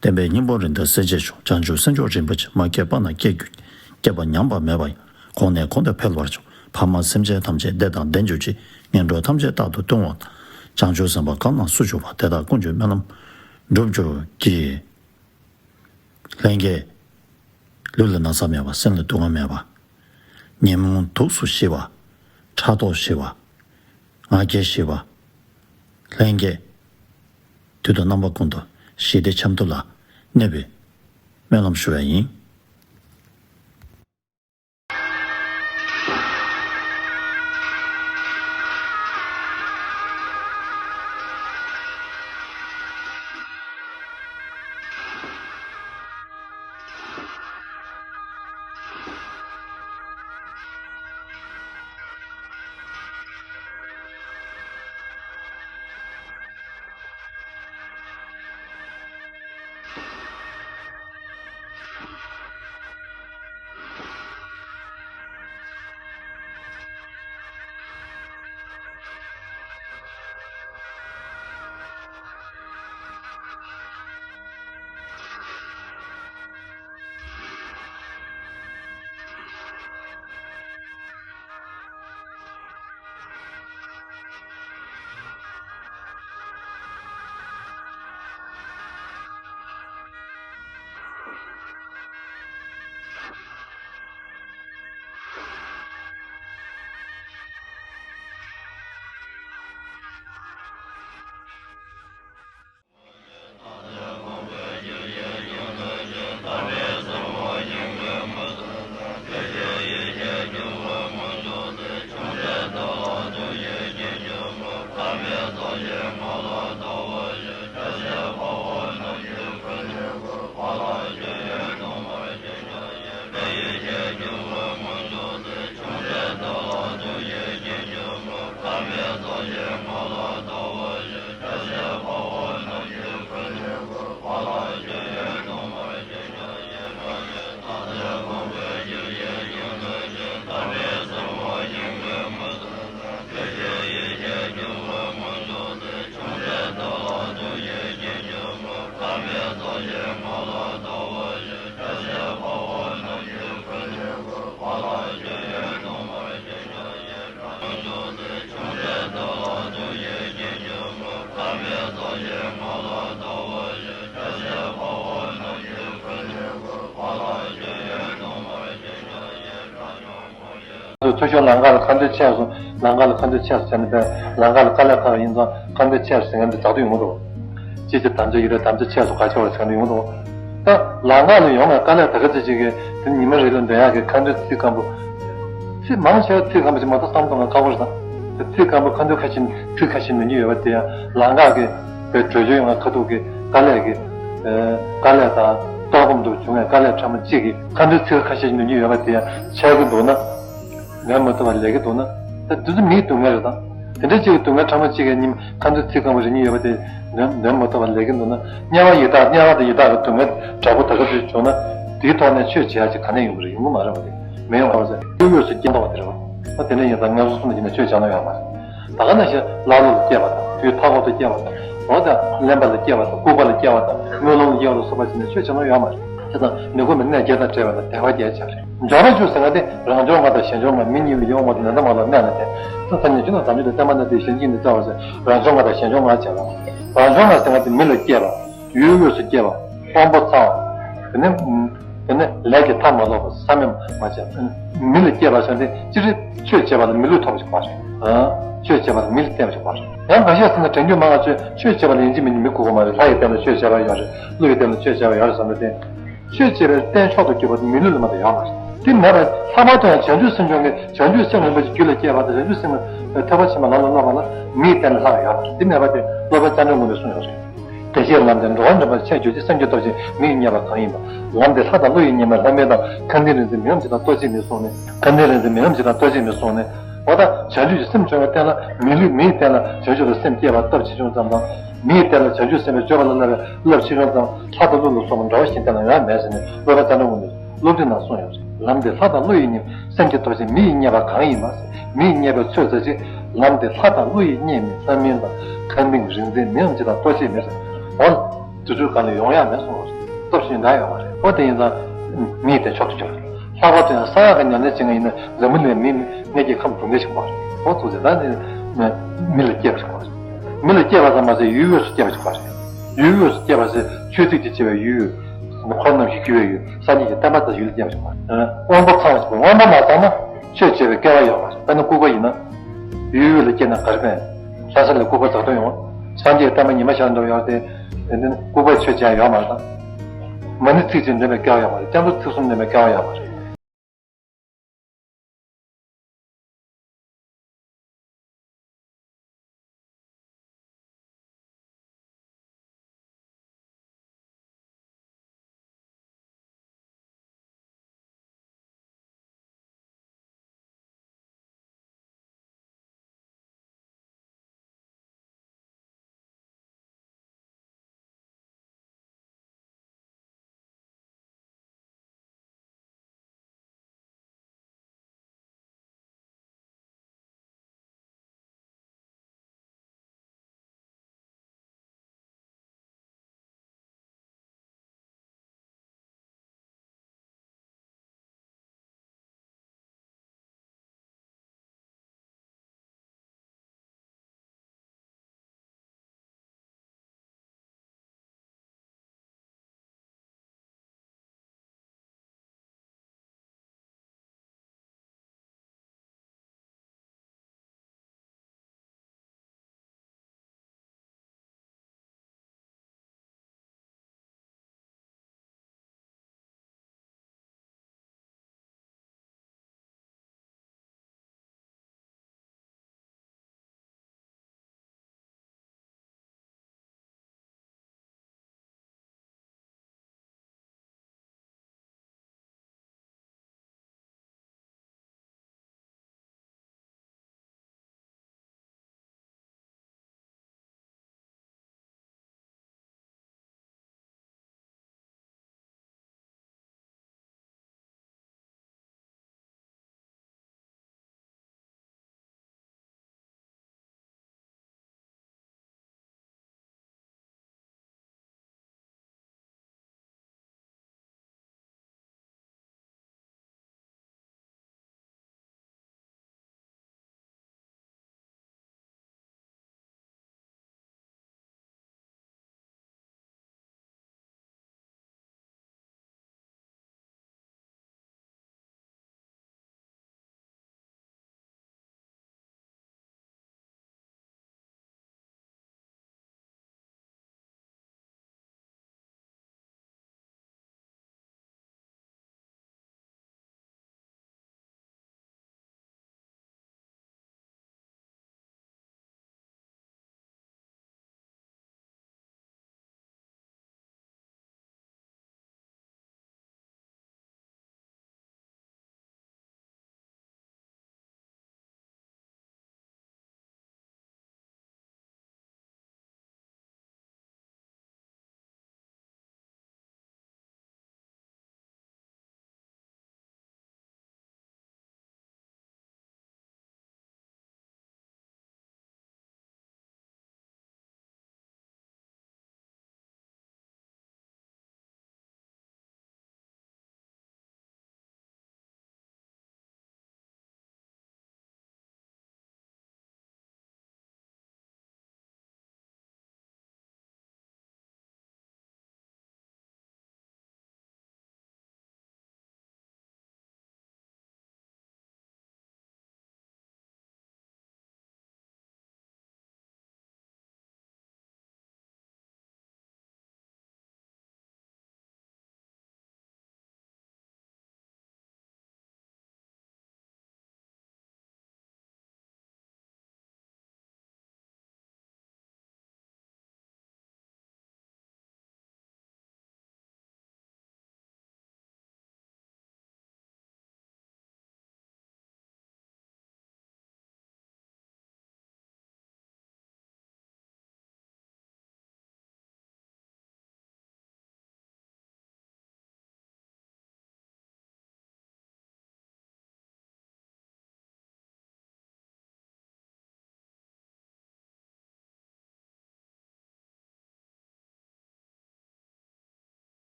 བསྟན་པའི་སྙིང་པོ་རིན་ཆེན་གསལ་བྱེད་ཤོག། བྱང་ཆུབ་སེམས་མཆོག་རིན་པོ་ཆེ། མ་སྐྱེས་པ་རྣམས་སྐྱེ་གྱུར་ཅིག། སྐྱེས་པ་ཉམས་པ་མེད་པ་ཡང་། གོང་ནས་གོང་དུ་འཕེལ་བར་ཤོག། ཕ་མ་སེམས་ཅན་ཐམས་ཅད་བདེ་དང་ལྡན་གྱུར་ཅིག། ངན་འགྲོ་ཐམས་ཅད་རྟག་ཏུ་ལྟུང་བ་དང་། བྱང་ཆུབ་སེམས་དཔའ་གང་རྣམས་སུ་གྱུར་པ། དེ་དག་ཀུན་གྱི་སྨོན་ལམ་འགྲུབ་གྱུར་ཅིག། ལྷན་རྒྱས། ལུས་ལ་ན་ཚ་མེད་པ། སེམས་ལ་སྡུག་བསྔལ་མེད་པ། ཉོན་མོངས་དུག་གསུམ་ཞི་བ། ཕྲག་དོག་ཞི་བ། ང་རྒྱལ་ཞི་བ། ལྷན་རྒྱས། དུས་དང་རྣམ་པ་ཀུན་ཏུ་ཞི་བདེ་འཆམ་མཐུན་ལ་གནས་པའི་སྨོན་ལམ་ཞུ་བ་ཡིན། ཚུར་ཤོག། ལམ་ཁ་ལ་ཁ་འདོན་ཆས་སོང་། ལམ་ཁ་ལ་ཁ་འདོན་ཆས་སོང་བྱས་ནས་པས་ལམ་ཁ་ལ་དཀའ་ལས་ཁག་ཡིན་ཙང་ཁ་འདོན་ཆས་སོང་ཟེར་མཁན་དེ་དྲག་ཏུ་ཡོང་གི་འདུག་ཅི་ཅི་དམ་བཅའ་ཡི་རེད། དམ་བཅའ་ཆས་སོང་ག་ཆེ་བ་ཟེར་མཁན་དེ་ཡོང་གི་འདུག་ད་ལམ་ཁ་ལ་ཡོང་བའི་དཀའ་ལས་ད་ག་ཚོད་ཅིག་གིས་དེ་ཉི་མ་རེ་ལ་འདོན་ཡག་གི་ཁ་འདོན་ཚིག་སྐམ་པོ། ཚིག་མང་ཆེ་བ་ཚིག་སྐམ་པོ་ཞིག་མ་གཏོགས་བསམ་བློ་གཏོང་ཡག་ཁག་པོ་རེད་ད། དེ་ཚིག་སྐམ་པོ་ཁ་འདོན་ཁ་ཤས་ཚིག་ཁ་ཤས་འདོན་གྱི་ཡོད་པ་དེ་ཡང་ལམ་ཁ་གི་པའི་བྲོས་བྱོལ་ཡོང་བའི་ཁ་ཐུག་གི་དཀའ་ལས་ཀྱི། དཀའ་ལས་དང་ལྟོགས་སྐོམ་དུ་བྱུང་བའི་དཀའ་ལས་ཕྲ་མོ་གཅིག་གིས་ཁ་འདོན་ཚིག་ཁ་ཤས་ཤིག་འདོན་གྱི་ཡོད་པ་དེ་ཡང་ཆགས་ཀྱི་འདུག་ན། འདོན་མ་ཐུབ་པ་ལས་ཀྱི་འདུག་ན། ད་དེ་ཚོ་མིའི་སྡུག་བསྔལ་རེད་དང་། དེ་འདྲ་གཅིག་གི་སྡུག་བསྔལ་ཕྲ་མོ་གཅིག་གིས་ཉིན་ཁ་འདོན་ཚིག་སྐམ་པོ་རེ་གཉིས་ཡོད་པ་དེ་འདོན་འདོན་མ་ཐུབ་པ་ལས་ཀྱི་འདུག་ན། དམྱལ་བ་ཡི་དྭགས། དམྱལ་བ་དང་ཡི་དྭགས་ཀྱི་སྡུག་བསྔལ་དྲག་པོ་ད་ག་ཚོད་བྱུང་ན། དེའི་ཐོག་ནས་ཆོས་བྱེད་ཡ་ཅིག་ག་ནས་ཡོང་གི་རེད། ཡོང་གི་མ་རེད་པ། དེ་མི་ཡོང་ག་པ་ཟེར་དབུས་དབུས་སུ་སྐྱེ་མདོག་པ་དེ་རེད་པ། ད་དེ་འདྲ་ཡིན་ཙང་ངན་སོང་གསུམ་ལ་སྐྱེས་ན་ཆོས་བྱ་ན་ཡོང་མ་རེད། ད་ག་ནང་བཞིན་ཀླ་ཀློ་ལ་སྐྱེ་བ་དང་དུས་མཐའ་འཁོར་དུ་སྐྱེ་བ་དང་། འོ་ད་གླེན་པ་ལ་སྐྱེ་བ་དང་ལྐུགས་པ་ལ་སྐྱེ་བ་དང་དམུས་ལོང་ལ་སྐྱེ་བ་དང་སོགས་པ་བྱས་ནས་ཆོས་བྱ་ན་ཡོང་མ་རེད། དེ་དང་ནི་གོ་མི་གནས་བརྒྱད་དང་བྲལ་བ་དང་དལ་བ་བརྒྱད་ཆགས་རེད། འཇོག་པ་བཅུ་ཟེར་ང་དེ་རང་བྱུང་ལྔ་དང་གཞན་བྱུང་ལྔ། མི་གཉིས་པོ་ཡིད་འོང་བ་དང་ནི་དང་མ་ལ་གནས་ལ་དེ། ད་ཐ་སྙད་ཅི་ནོ་དམ་ཉམས་དང་བརྟན་པ་ན་དེ་གཞན་གྱིས་ནི་བཙལ་བ་ཟེར། རང་བྱུང་ལྔ་དང་གཞན་བྱུང་ལྔ་བྱས་ལ། རང་བྱུང་ལྔ་ཟེར་ང་དེ་མི་ལ་སྐྱེས་པ། དབུས་དབུས་སུ་སྐྱེ་བ། དབང་པོ་ཚ་བ། དེ་ནས་དེ་ནས་ལས་ཀྱི་མཐའ་མ་ལོག་པ། ས་མེད་མ་བྱས། མི་ལ་སྐྱེས་པ་ཟེར་དེ་སྤྱིར་ཆོས་བྱེད་པ་ལ་མི་ལུས་ཐོབ་པ་ཞིག་དགོས་རེད། ཆོས་བྱེད་པ་ལ་མི་ལུས་བསྟན་པ་ཞིག་དགོས་རེད། ཡང་འགའ་ཤས་ཟེར་ན་དྲན་རྒྱུ་མང་བ་ཆོས་ཆོས་བྱེད་པ་ལ་ཡིན་གཅིག་མིན་གཅིག་མི་དགོས་པ་མ་རེད། ལྷ་ཡི་རྟེན་ལ་ཆོས་བྱེད་པ་ཡོད་རེད། ཀླུ་ཡི་རྟེན་ལ་ཆོས་བྱེད་པ་ཡོད་རེད་བསམ་པའི་རྟེན། ཆོས་བྱེད་པའི་རྟེན་མཆོག་ཏུ་གྱུར་པ་དེ་མི་ལུས་ལ་མ་གཏོགས་ཡོད་མ་རེད། དེ་མེད་པར་ལྷག་པར་དུ་ཡང་བྱང་ཆུབ་སེམས་མཆོག་གི་བྱང་ཆུབ་སེམས་རིན་པོ་ཆེ་རྒྱུད་ལ་སྐྱེས་པ་དང་བྱང་ཆུབ་སེམས་ཐོས་པ་ཆེན་པོ་ལམ་ལ་སློབ་པ་ལ་མིའི་རྟེན་ལ་ལྷག་ཡོད་མ་རེད། དེ་མེད་པ་དེ་སློབ་དཔོན་ཙནྡྲ་མགོན་པོས་གསུངས་ཡོད་རེད། བདེ་གཤེགས་ལམ་དེ་འགྲོ་བ་འདྲེན་པར་ཆེས་གྱུར་ཅིག། སེམས་ཀྱི་སྟོབས་ཀྱིས་མི་ཡི་རྙེད་པ་གང་ཡིན་པ། ལམ་དེ་ལྷ་དང་ཀླུ་ཡི་ཉི་མ་ལྷ་མིན་དང་། མཁའ་ལྡིང་རིག་འཛིན་མི་འམ་ཅི་དང་ལྟོ་གཅིག་མིན་གསུངས་ནས། མཁའ་ལྡིང་རིག་འཛིན་མི་འམ་ཅི་དང་ལྟོ་གཅིག་མིན་གསུངས་ནས། འོ་ད་བྱང་ཆུབ་ཀྱི་སེམས་བྱུང་བའི་རྟེན་ལ་མི་ལུས་མིའི་རྟེན་ལ་བྱང་ཆུབ་ཀྱི་སེམས་བསྐྱེད་པ་སྟོབས་ཆེ་ཆུང་ཙམ་དང་ མི་ཡི་དོན་ལ་བྱང་ཆུབ་སེམས་དཔའི་སྤྱོད་པ་ལ་བསླབ་པའི་བསླབ་ཕྱིར་ཡོང་ཙམ་ལྷ་དང་ཀླུ་ལ་སོགས་པ་འགྲོ་བ་གཞན་དོན་ལ་ཡང་མེད་ཟེར་ནས་སློབ་དཔོན་ཙནྡྲ་མགོན་པོས་སློབ་ཁྲིད་ནང་གསུངས་ཡོད་རེད། ལམ་འདི་ལྷ་དང་ཀླུ་ཡིས་མཉེས། སེམས་ཀྱི་སྟོབས་ཆེན་མི་ཡིས་མཉེས་པ་གང་ཡིན་པ་ཟེར། མི་ཡིས་མཉེས་པའི་ཚུལ་ཟེར་ཅིག་ལམ་འདི་ལྷ་དང་ཀླུ་ཡིས་མཉེས་མིན། ལྷ་མིན་དང་མཁའ་མིན་རིག་འཛིན་མིའམ་ཅི་དང་ལྟོ་ཆས་མེད་ཟེར། འོ། དུས་ཚོད་གང་ལ་ཡོང་ཡག་མེད་གསུངས་པ་རེད། སྟོབས་ཤིག་འདྲ་ཡོད་མ་རེད། འོ་དེ་ཡིན་ཙང་མི་ཡི་དོན་མཆོག་ཏུ་གྱུར། ལྷག་པར་དུ་ཡང་གསང་སྔགས་ཀྱི་ཉམས་ལེན་བྱེད་མཁན་ཡིན་ན་འཛམ་བུ་གླིང་མི་མངལ་སྐྱེས་ཁམས་སྡུག་བསྔལ་ཞིག་པ་རེད། འོ་ཐུགས་རྗེ་ད་ནི་མི་ལ་སྐྱེས་པ་ཞིག་པ་རེད། མི་ལ་སྐྱེས་པ་ཙམ་མ་ཟད་ཡུལ་དངོས་སུ་སྐྱེས་པ་ཞིག་པ་རེད། ཡུལ་དངོས་སུ་སྐྱེས་པ་ཟེར་ཆོས་ཚིགས་ཀྱིས་བྱས་པའི་ཡུལ། འཁོར་རྣམས་ཀྱིས་བསྒྱུར་བའི་ཡུལ། སངས་རྒྱས་ཀྱི་བསྟན་པ་དང་ཡུལ་ལ་སྐྱེས་པ་ཞིག་པ་རེད། དབང་པོ་ཚང་བ་ཞིག་པ་དབང་པོ་མ་ཚང་ན་ཆོས་བྱེད་པའི་སྐལ་བ་ཡོད་མ་རེད། ད་ནི་ལྐུགས་པ་ཡིན་ན། ཡུལ་དངོས་ལ་སྐྱེས་ན་ག་རེ་ཕན། ལྷ་ས་ལ་ལྐུགས་པ་རྫོགས་སྟོན་ཡོང་། སངས་རྒྱས་བསྟན་པ་ཉི་མ་ཤར་འགྲོ་ཡོང་སྟེ། དེ་ནི་ལྐུགས་པའི་ཆོས་བྱས་ཡོད་མ་རེད་ད། མ་ཎི་ཚིག་གཅིག་འདོན་པའི་སྐལ་བ་ཡོད་མ་རེད། སྐྱབས་འགྲོ་ཚིག་གསུམ་འདོན་པའི་སྐལ་བ་ཡོད་མ་རེད།